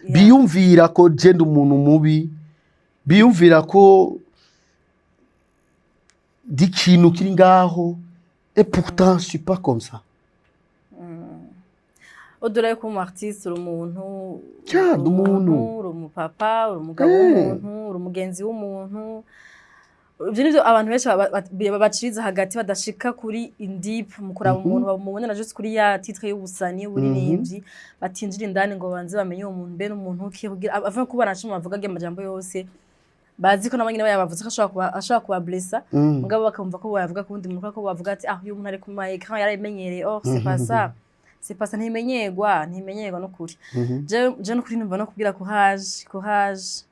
biyumvira ko je ndi umuntu mubi, biyumvira ko ndi ikintu kiri ngaho, et pourtant je suis pas comme ça. Au-delà yo kuba umu artiste, uri umuntu. Yeah, ndi umuntu. Uri umupapa, uri umugabo w'umuntu, uri umugenzi w'umuntu. Ivyo nivyo abantu benshi baciriza hagati, badashika kuri in deep mu kuraba umuntu. Bamubonera juste kuri ya titre y'ubusani, y'uburirimbyi, batinjira indani ngo banze bamenye uwo muntu mbe n'umuntu ki, kugira ava kuba nacumi bavuga amajambo yose bazi ko nabo nyene bayabavuze ko ashobora kuba blessa. Mugabo bakumva ko bayavuga ku wundi muntu, ko bavuga ati: "Ah, uyu muntu ari ku ma écran yarabimenyereye." Oh, c'est pas ça, c'est pas ça. Ntimenyerwa, ntimenyerwa n'ukuri. Je n'ukuri numva no kubwira courage, courage,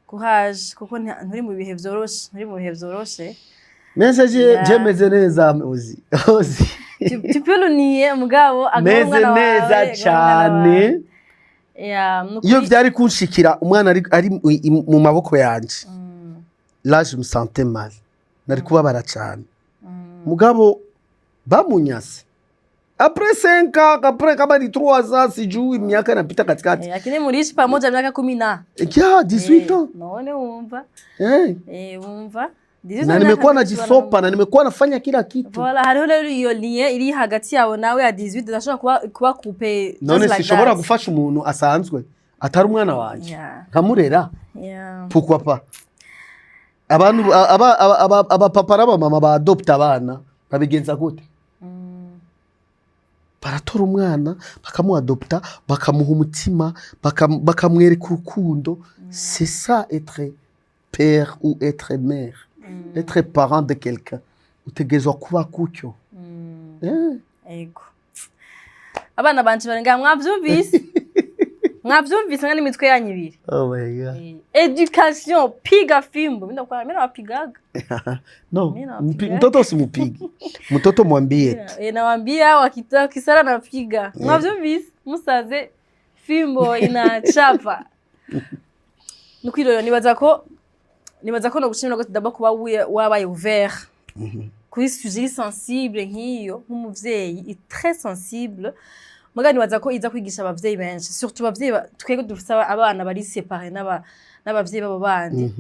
courage, kuko nturi mu bihe vyoroshe, nturi mu bihe vyoroshe. Nese je je meze neza, uzi uzi. Tu peux le nier, mugabo aguma Meze umwana wawe, neza aguma umwana cane. wawe. Yeah, nukuri. Iyo vyari kunshikira umwana ari mu maboko yanje, là je me sentais mal, nari kubabara cane. Mugabo bamunyase après 5 ans, après kama ni 3 ans, sijui, miaka inapita katikati. Eh, lakini muliishi pamoja miaka 10 na Kia 18 ans. None wumva wumva Na nimekuwa najisopa na nimekuwa nafanya kila kitu. Voilà, hariho rero iyo lien iri hagati yawe nawe ya 18 idashobora kuba coupé just None like sishobora that. gufasha umuntu asanzwe atari umwana wanje nkamurera? Pourquoi pas? Abantu abapapa n'abamama baadopta abana babigenza gute? Baratora umwana bakamuadopta, bakamuha umutima, bakamwereka urukundo. C'est ça être père ou être mère, être parent de quelqu'un. Utegerezwa kuba gutyo. Ego, abana banje bari ngaha, mwavyumvise, mwavyumvise mwa n'imitwe yanyu ibiri. Oh my God. Éducation, piga fimbo. Mimi ndakuwa mimi nawapigaga. No, Mimi nawapiga. mtoto usimupigi, mtoto mwambie tu. Nawaambia wakisara napiga. Mwavyumvise, musaze fimbo inachapa. Nukwirora, nibaza ko no gushimira ko d'abord kuba wabaye ouvert kuri sujet sensible nk'iyo, nk'umuvyeyi i très sensible. Muga nibaza ko iza kwigisha abavyeyi benshi, surtout abavyeyi twebwe dufise abana bari séparés n'abavyeyi babo bandi.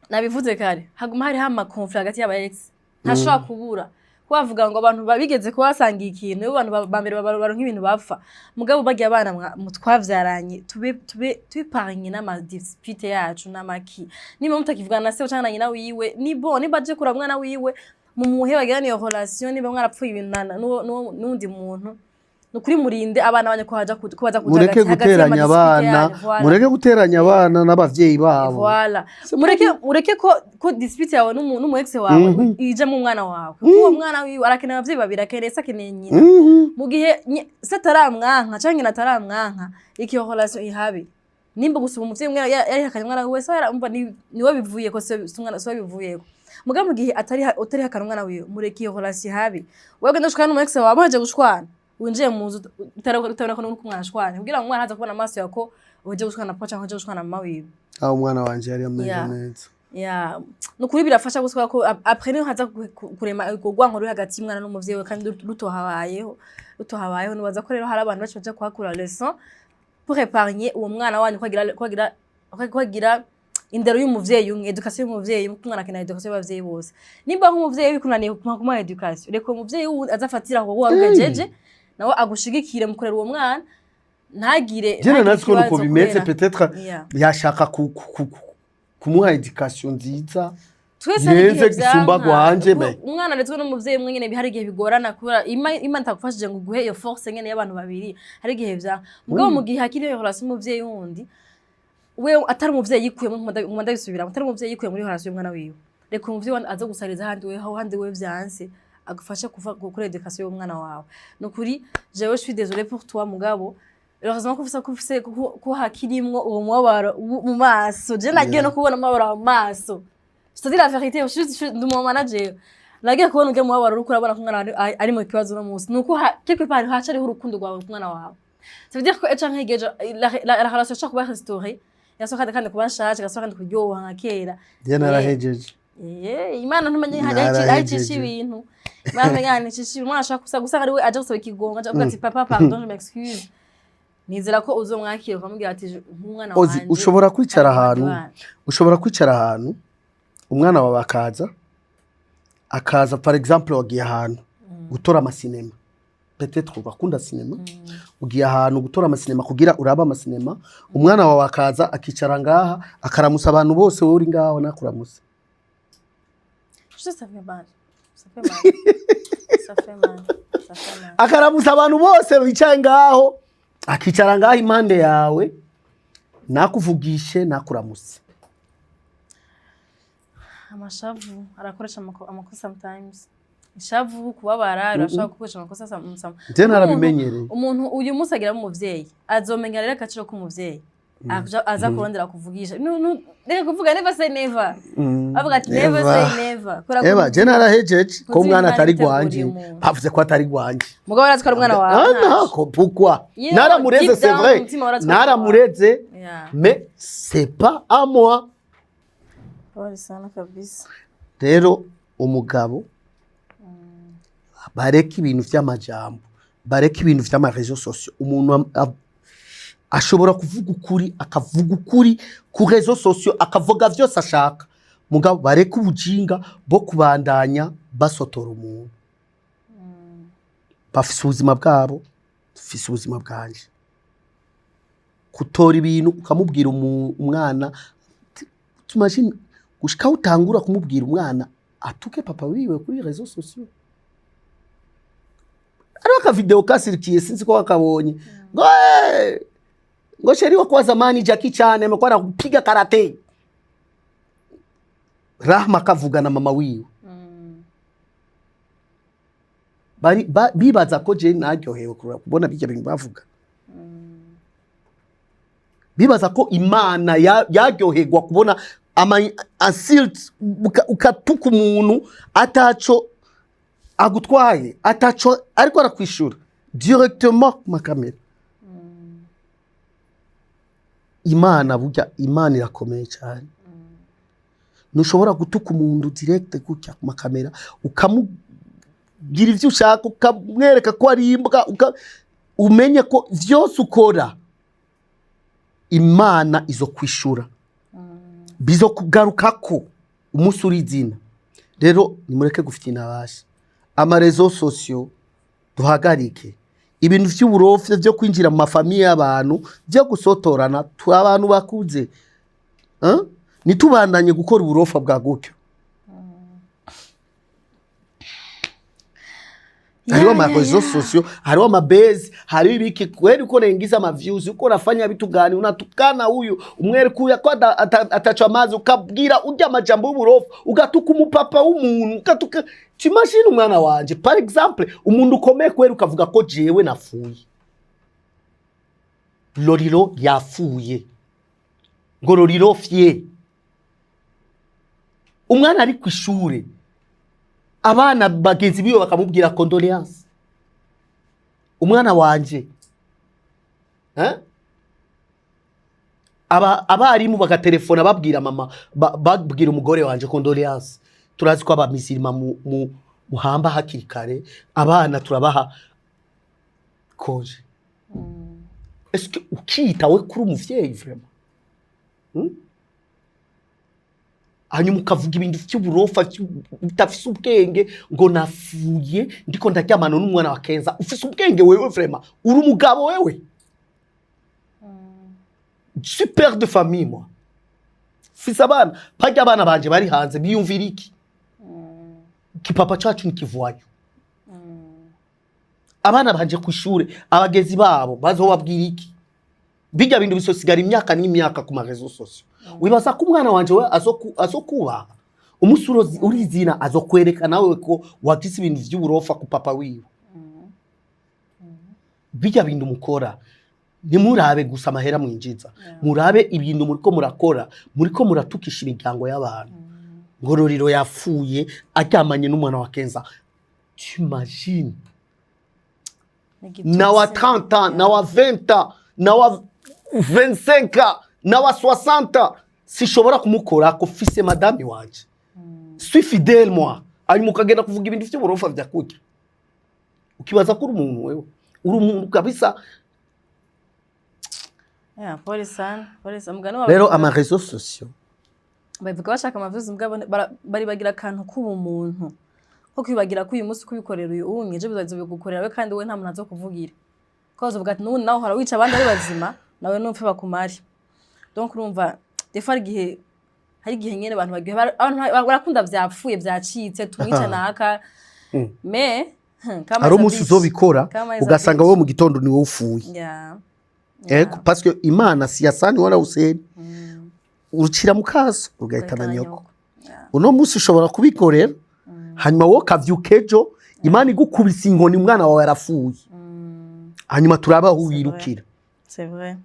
Nabivuze kare, haguma hariho ama conflits hagati y'aba ex, ntashobora kubura. Ko bavuga ngo abantu bigeze kuba basangiye ikintu, iyo abantu ba mbere baronka ibintu bapfa. Mugabo barya abana mu twavyaranye, tube tubiparanye n'ama disputes yacu n'amaki. Niba mutakivugana na se canke na nyina wiwe, ni bon. Niba aje kuraba umwana wiwe, mumuhe, bagirane iyo relation. Niba mwarapfuye ibintu n'uwundi muntu, ni ukuri murinde abana banyu ko baja kuja Mureke hagati guteranya y'ama disputes abana. yanyu, voilà. Mureke guteranya abana n'abavyeyi babo. Voilà. Mureke ko dispute yawe n'umu ex wawe ija mu mwana wawe, kuko uwo mwana wiwe arakeneye abavyeyi babiri, akeneye se, akeneye nyina. Mu gihe se ataramwanka canke nyina ataramwanka, ikiyo relation ihabe. Nimba gusa umuvyeyi umwe yarihakanye umwana wiwe, se umva niwe bivuyeko, se si umwana, se bivuyeko. Muga mu gihe atari utarihakana umwana wiwe, mureke iyo relation ihabe. Wewe genda ushwana n'umu ex wawe, muhejeje gushwana winjiye mu nzu, utarabona ko nuko mwashwana, kugira ngo umwana aza kubona amaso yawe ko uhejeje gushwana na papa canke uhejeje gushwana na mama wiwe. Aho umwana wanje yari ameze neza. Ya, nukuri birafasha gusa ko après niho haza kurema urwo rwanko ruri hagati y'umwana n'umuvyeyi we, kandi rutohabayeho. Nibaza ko rero hari abantu benshi baja kuhakura leçon pour épargner uwo mwana wanyu, ko agira indero y'umuvyeyi umwe, éducation y'umuvyeyi umwe. Umwana akeneye éducation y'abavyeyi bose. Nimba nk'umuvyeyi bikunaniye kumuha éducation, reka uwo muvyeyi wundi azafatira aho wari ugejeje, nawe agushigikire mu kurera uwo mwana, ntagire Jene ntagire natwe nuko ikibazo bimeze. Peut-être yashaka kumuha éducation nziza Twese hari igihe yeze gusumba vyanka. gwanje. Umwana arezwe n'umuvyeyi umwe nyene, hari igihe bigorana kubera Imana itagufashije ngo uguhe iyo force nyene y'abantu babiri. Hari igihe vyanka. Mugabo mu gihe hakiri iyo relation y'umuvyeyi wundi, we atari umuvyeyi yikuyemo, nkuma ndabisubiramo, atari umuvyeyi yikuye muri relation y'umwana wiwe, reka umuvyeyi wundi aze gusariza ahandi we, aho handi we vyanse, agufashe kuva gukora éducation y'umwana wawe. Nukuri jewe je suis désolée pour toi, mugabo heureusement ko ufise ko hakirimwo uwo mubabaro mu maso. Je nagiye no kubona umubabaro mu maso. Je te dis la vérité, je suis ndi umu manager, nagiye kubona urya mubabaro uriko urabona ko umwana ari mu kibazo uno munsi. Nuko quelque part haca hariho urukundo rwawe ku mwana wawe. Ça veut dire ko ejo canke hirya ejo la relation ishobora kuba restaurée, yasohoka kandi kuba nshasha, igasohoka kandi kuryoha nka kera. Je narahejeje. Imana ntumenye hari Narahejeje. aho icisha ibintu. Imana ntumenye ahantu icisha ibintu. Umwana ashobora gusa ari we aje gusaba ikigongo, aje avuga ati: "Papa, pardon, je m'excuse." Nizera ko uzomwakira ukamubwira ati: "Nk'umwana Ozi wanje." ushobora kwicara Abandi ahantu bana. Ushobora kwicara ahantu, umwana wawe akaza, par exemple wagiye ahantu gutora amasinema, peut-être urakunda sinema, ugiye ahantu gutora amasinema kugira urabe amasinema, umwana wawe akaza akicara ngaha, akaramusa abantu bose, wowe uri ngaho nakuramusa. Je sais, ça fait mal. Ça fait mal. Ça fait mal. Ça fait mal. Akaramusa abantu bose bicaye ngaho, akicara ngaho impande yawe, nakuvugishe, nakuramuse. Amashavu arakoresha amakosa sometimes. Ishavu, kubabara, urashobora gukoresha amakosa Je narabimenyereye. Umuntu uyu munsi agira umuvyeyi, azomenya rero agaciro k'umuvyeyi. Aza kurondera kuvugisha. Reka kuvuga never say never. Bavuga ati never Never. say never. Kubera ko Eba, je narahejeje ko kuzi umwana Imana atari iteguriye gwanje. umuntu. Bavuze ko atari gwanje. Mugabo arazi ko ari umwana wawe. Ah, Ntaco. non, pourquoi? You know, Naramureze, deep c'est down, vrai. umutima warazi ko ari Naramureze, mais c'est pas à moi. Pole sana kabisa. Rero umugabo, bareke ibintu vy'amajambo, bareke ibintu vy'ama réseaux sociaux. Umuntu ashobora kuvuga ukuri, akavuga ukuri ku réseaux sociaux, akavuga vyose ashaka. Mugabo bareke ubujinga bwo kubandanya basotora umuntu. Bafise ubuzima bwabo, dufise ubuzima bwanje. Kutora ibintu ukamubwira umwana, t'imagines gushika aho utangura kumubwira umwana atuke papa wiwe kuri réseaux sociaux? Hariho akavideo kasirikiye, sinzi ko wakabonye, ngo ngo chéri wako wa zamani Jackie Chan amekuwa anakupiga karate. Rahma akavuga na mama wiwe. Bari bibaza ko je naryohewe kubona bijya bintu bavuga. Bibaza ko Imana yaryoherwa kubona ama insult, ukatuka umuntu ataco agutwaye, ataco ariko arakwishura directement ku makamera. Imana, burya Imana irakomeye cyane. Ntushobora gutuka umuntu direct gutya ku makamera, ukamubwira ivyo ushaka, ukamwereka ko ari imbwa, umenye ko vyose ukora Imana izo kwishura, bizokugarukako umunsi uri izina. Rero nimureke gufite abasha ama réseaux sociaux, duhagarike ibintu vy'uburofe vyo kwinjira mu ma familles y'abantu, vyo gusotorana. Tu abantu bakuze, hein? Ntitubandanye gukora uburofa bwa gutyo. Hariho ama réseaux sociaux, hariho ama buzz, hariho ibiki kweli. Uko naingiza ma views, uko unafanya vitu gani, unatukana huyu, umwereka huyu ko atacha amazi, ukabwira urya amajambo y'uburofa, ugatuka umupapa w'umuntu, ugatuka, t'imagines, umwana wanje par exemple, umuntu ukomeye kweli, ukavuga ko jewe nafuye, Loriro yafuye, ngo Loriro fye. Umwana ari ku ishure, abana bagenzi biwe bakamubwira condoléances. Umwana wanje, eh? Aba abarimu bagatelefona babwira mama, babwira umugore wanje condoléances. Turazi ko abamisirima mu muhamba hakiri kare, abana turabaha congé. Est-ce que ukiyitawe kuri umuvyeyi vraiment? Hanyuma ukavuga ibintu vy'uburofa bitafise ubwenge, ngo nafuye ndiko ndaryamana n'umwana wa Kenza. Ufise ubwenge wewe vraiment? Uri umugabo wewe? Je suis père de famille, moi. Mfise abana. Parya abana banje bari hanze biyumvira iki? Kipapa cacu nikivuwayo. Abana banje kw'ishure, abagenzi babo bazobabwira iki? Bijya bintu bisosigara imyaka n'imyaka ku ma réseaux sociaux. Wibaza ko umwana wanje we azokubaha umunsi urizina azokwereka nawe ko wagize ibintu vy'uburofa ku papa wiwe? Bijya bintu mukora, ntimurabe gusa amahera mwinjiza, murabe ibintu muriko murakora. Muriko muratukisha imiryango y'abantu, Ngororero yapfuye aryamanye n'umwana wa Kenza. T'imagines? Na wa 30 ans, na wa 20 ans, na wa 25 ans, na wa 60 ans, sishobora kumukora ko fise madame wanje. Suis fidèle, moi. Hanyuma ukagenda kuvuga ibintu vy'uburofa vya kurya, ukibaza ko uri umuntu. Wewe uri umuntu kabisa? Yeah, pole sana, pole sana. Mugani wawe. Rero ama réseaux sociaux Bavuga bashaka amavuzi, mugabo bari bagira akantu k'ubumuntu ko kwibagira ko uyu munsi kubikorera uyu umwe, ejo bizobigukorera we, kandi we nta muntu azokuvugira, ko bazovuga ati n'ubundi nawe uhora wica abandi ari bazima, nawe nupfe bakumare. Donc urumva, des fois hari igihe nyene abantu bagiye abantu barakunda vyapfuye vyacitse, tumwice naka, mais kama Hari umunsi uzobikora Kama is a ugasanga bitch. wowe mu gitondo niwowe ufuye. Ego, parce que Imana si yasani wala Huseni, urucira mu kaso ugahitana nyoko. Uno munsi ushobora kubikorera, hanyuma wowe ukavyuka ejo Imana igukubise inkoni, umwana wawe yarapfuye, hanyuma turabe aho wirukira. C'est vrai,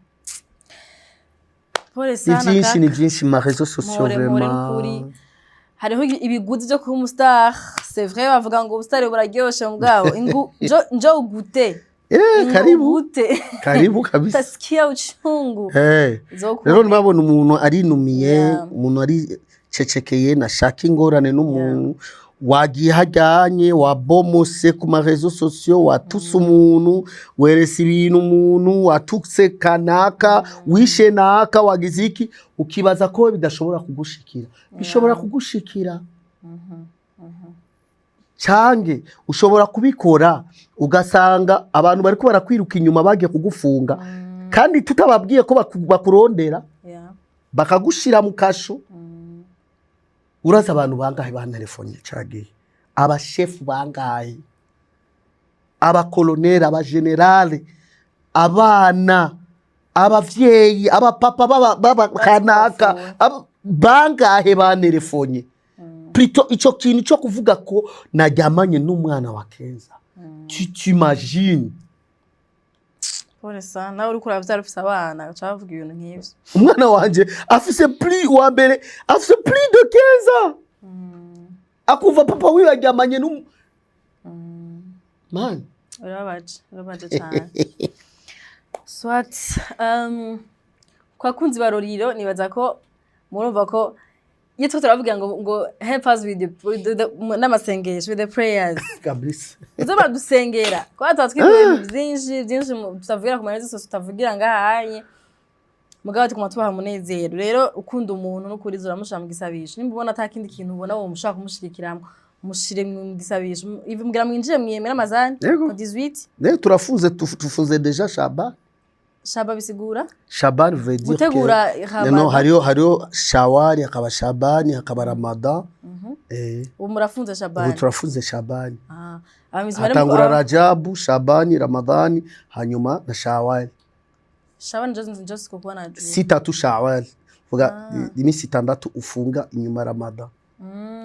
pole Ni sana. byinshi, ni Kaka. byinshi mu ma réseaux sociaux. Mpore mpore. Vraiment. N'ukuri hariho ibiguzi byo kuba umu star. C'est vrai, bavuga ngo ubustar buraryoshe, mugabo ingu njo njo ugute. Eh, karibu. Ugute. Karibu kabisa. Utasikia uchungu. Eh. Zokuwa. Rero ntibabona umuntu arinumiye, umuntu ari cecekeye, nashaka ingorane n'umuntu, wagiye hajyanye, wabomose ku ma réseaux sociaux, watuse umuntu, werese ibintu umuntu, watutse kanaka, wishe naka, wagize iki, ukibaza ko bidashobora kugushikira. Bishobora kugushikira. Cange ushobora kubikora ugasanga abantu bariko barakwiruka inyuma, bagiye kugufunga kandi tutababwiye ko bakurondera, bakagushira mu kasho. Urazi abantu bangahe bantelefone cagiye? Abashefu bangahe, abakoloneli, abagenerale, abana, abavyeyi, abapapa baba kanaka, bangahe bantelefone? Plutôt ico kintu cyo kuvuga ko naryamanye n'umwana wa Kenza, tu t'imagines? Pole sana, nawe uriko uravyara, ufise abana, uca bavuga ibintu nk'ivyo. Umwana wanje afise plus, wa mbere afise plus de 15 ans, akumva papa wiwe aryamanye n'um man. Urababaje, urababaje cane. Soit Ku bakunzi ba Roriro, nibaza ko murumva ko iyo turiko turavuga ngo help us with the n'amasengesho, with the prayers. Kabisa. Muze baradusengera kuba tuba twivuye ibintu byinshi byinshi tutavugira ku manezi yose, tutavugira ngahanye, mugabo tuguma tubaha umunezero. Rero ukunda umuntu n'ukuri uramushira mu gisabisho. Nimba ubona ata kindi kintu ubona wo mushaka kumushigikiramwo, mushire mu gisabisho. Ivi mugira mwinjire mwiyemera amazani. Yego. Ku 18. Ne turafunze, tufunze déjà Shaban. Shaba bisigura? Shaban veut dire Gutegura que Ramadan. No, hariho Shawali, hakaba Shabani, hakaba Ramadan. Ubu murafunze Ubu Shabani? turafunze Shabani. Ah, abamizi bari mu Hatangura Rajabu, Shabani, Ramadhani, hanyuma na Shawali. Shabani njose kukuba najua. Sitatu Shawali vuga iminsi 6 ufunga inyuma ya Ramadan.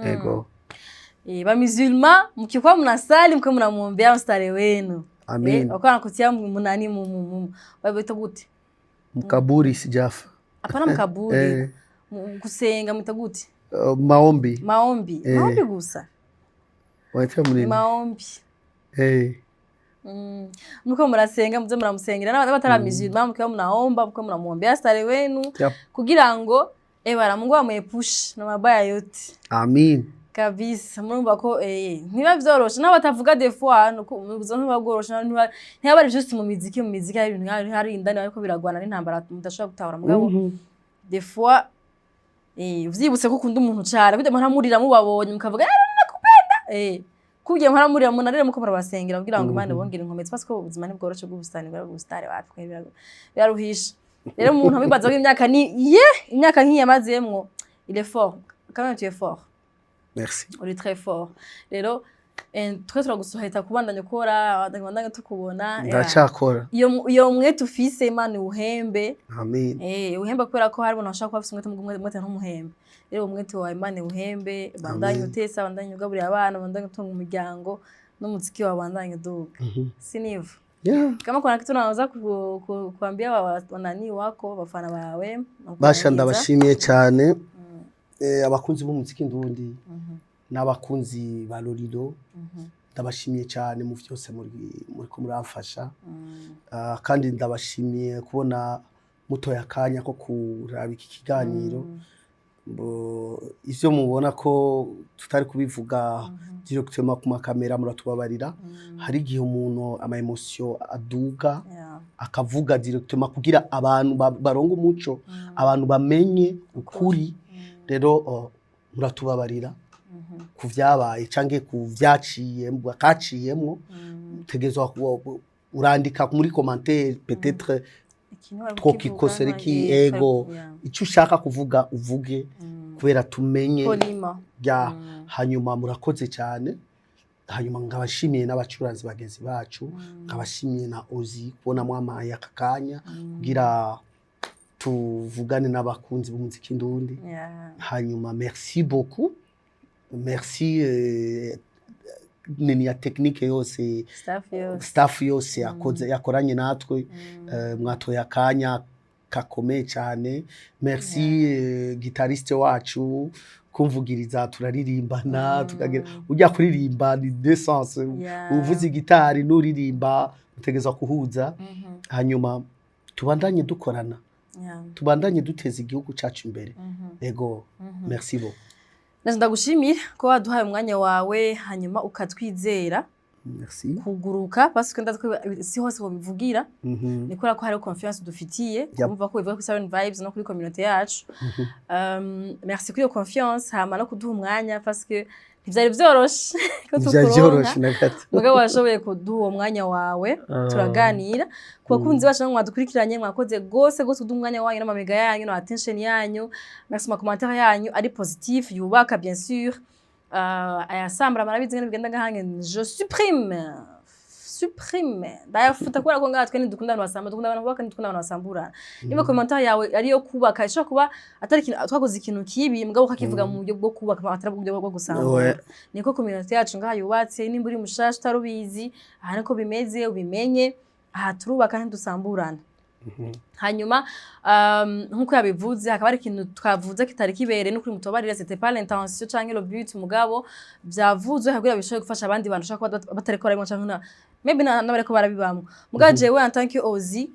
Ego. Eh, ba musulman, mkikuwa mnasali mkiwa mnamwombea mstare wenu. Amin. Eh, wakuwa nakutia munani mu babita gute? Mkaburi sijafa. Hapana, mkaburi. Eh. Kusenga mwita gute? Maombi. Maombi. Eh. Maombi gusa. Waita Ni munini. maombi. Eh. Mko murasenga, muze muramusengera n'abatari musulman, mkiwa mnaomba, mkiwa mnamwombea stare wenu kugira ngo ebara Mungu amwepushe na mabaya yote. Amin. Kabisa, murumva ko ntiba vyoroshe naho batavuga des fois nuko ubuzima ntiba bworoshe, naho ntiba ari juste mu miziki hari ibintu hari indani bariko biragwana n'intambara mudashobora gutahura, mugabo des fois uvyibutse ko ukunda umuntu cane kugira muramurira mubabonye mukavuga: "Eh, nakupenda." Kugira muramurira, munarire muko murabasengera kugira ngo Imana ibongere inkomezi, parce ko ubuzima ntibworoshe bw'ubusitani bw'ubusitari wapi, biraruhisha. Rero umuntu abibaza ko imyaka ni ye imyaka nk'iyi yamazemwo, il est fort quand même, tu es fort. Merci. Uri très fort. Rero twe turagusoheta kubandanya ukora, kubandanya tukubona. Ndacakora. Iyo mwete ufise, Imana iwuhembe. Amin. Uhemba kubera ko hari abantu bashobora kuba bafise umwete, umwete ntumuhembe. Rero uwo mwete wawe Imana iwuhembe, bandanye utesa, bandanye ugaburira abana, bandanye utunga umuryango, n'umuziki wawe bandanye uduga, si nivo? Yeah. Kama kuna kitu naweza kuambia wanani wako, bafana bawe? Basha, ndabashimiye cyane. Abakunzi b'umuziki ndundi n'abakunzi ba Lolilo, ndabashimiye cyane mu byose muri ko muramfasha. Ah, kandi ndabashimiye kubona mutoya akanya ko kuraba iki kiganiro. Ivyo mubona ko tutari kubivuga directement ku makamera, muratubabarira. Hari igihe umuntu ama émotion aduga, akavuga directement kugira abantu baronke umuco, abantu bamenye ukuri. Rero muratubabarira ku vyabaye canke ku vyaciye bakaciyemwo. Utegerezwa urandika muri commentaire peut-être twokikosera iki. Ego, icyo ushaka kuvuga uvuge kubera tumenye. Polima. Ya, hanyuma murakoze cyane. Hanyuma nkabashimiye n'abacuranzi bagenzi bacu, nkabashimiye na Ozi kubona mwamaye aka kanya kugira tuvugane n'abakunzi b'umuziki ndundi. Hanyuma merci beaucoup, merci nini ya technique yose. Staff yose. Staff yose yakoze, yakoranye natwe. Mwatoye akanya gakomeye cyane, merci. Guitariste wacu kumvugiriza, turaririmbana, tukagira ujya kuririmba ni deux sens. Uvuza gitari n'uririmba utegerezwa kuhuza. Hanyuma tubandanye dukorana, tubandanye duteza igihugu cyacu imbere. Ego, merci beaucoup. Naje ndagushimira ko waduhaye umwanya wawe, hanyuma ukatwizera Merci. kuguruka, parce que ndazi ko si hose wobivugira. Ni kubera ko hariho confiance dufitiye, kumva ko bivuga kuri Siren Vibes no kuri communauté yacu. Merci kuri iyo confiance, hama no kuduha umwanya, parce que ntivyari vyoroshe ko Ntivyari tukuronka. vyoroshe na gato. Mugabo washoboye kuduha uwo mwanya wawe, turaganira. Ku bakunzi bacu namwe mwadukurikiranye, mwakoze gose gose kuduha umwanya wanyu n'amamega yanyu na attention yanyu. Merci, ma commentaire yanyu ari positif, yubaka bien sûr. Ayasambura marabizi ngene bigenda ngahange, je supprime, supprime, ndayafuta, kubera ko ngaha twe ntidukunda abantu basambura, dukunda abantu bubaka, ntidukunda abantu basamburana. Niba commentaire yawe ari iyo kubaka, ishobora kuba atari ikintu twakoze, ikintu kibi, mugabo ukakivuga mu buryo bwo kubaka, atari mu buryo bwo gusambura. Niko communauté yacu ngaha yubatse. Nimba uri mushasha utarubizi, aha niko bimeze, ubimenye. Aha turubaka, ntidusamburana. Hanyuma nkuko yabivuze, hakaba hari ikintu twavuze kitari kibereye, n'ukuri mutubabarire, c'était pas l'intention canke le but, mugabo vyavuzwe kugira bishobore gufasha abandi bantu bashobora kuba batariko barabibamwo canke maybe n'abariko barabibamwo. Mugabo jewe en tant que Ozi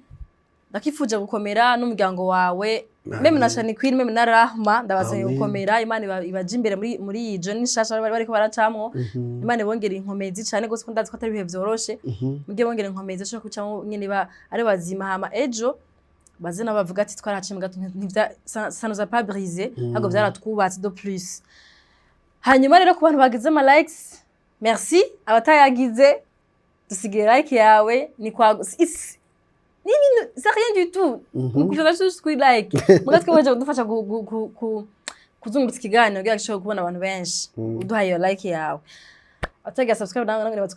Ndakifuje gukomera n'umuryango wawe, même na Shani Queen, même na Rahma. Ndabasabye Amen. gukomera. Imana ibaje imbere muri iyi journey nshasha bari bariko baracamwo. Imana ibongera inkomezi cane gose, ko ndazi ko atari ibihe vyoroshe. Mujye bongera inkomezi ashobora kucamwo nyene ba ari bazima, hama ejo baze nabo bavuga ati twaraciye mu gato, ntivya ça nous a pas brisé, ahubwo vyaratwubatse de plus. Hanyuma rero, ku bantu bagize ama likes, merci. Abatayagize, dusigire like yawe. Ni kwa ni ibintu, c'est rien du tout, kufika juste kuri like, muga twebwe kudufasha kuzungurutsa ikiganiro kugira ngo gishobore kubona abantu benshi. Uduhaye iyo like yawe. Abatagira subscribe namwe nibaze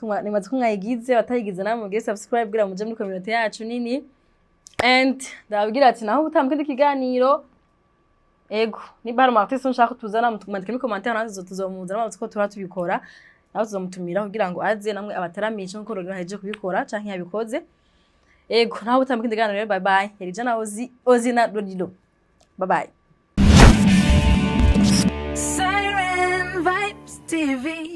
ko mwayigize. Abatayigize namwe mugire subscribe kugira ngo muje muri community yacu nini. And ndababwira ati naho ubutaha mu kindi kiganiro. Ego, niba hari umu artiste nshaka ko tuzana, mwandike muri commentaire, natwe tuzomuzana. Mwanditse ko tuba tubikora, nawe tuzomutumira kugira ngo aze namwe abataramishe nkuko Rorero ahejeje kubikora canke yabikoze. Ego, naho ubutaha mu kindi kiganiro rero, bye bye. Yari Jana Ozi Ozi na Roriro. Bye bye. Siren Vibes TV.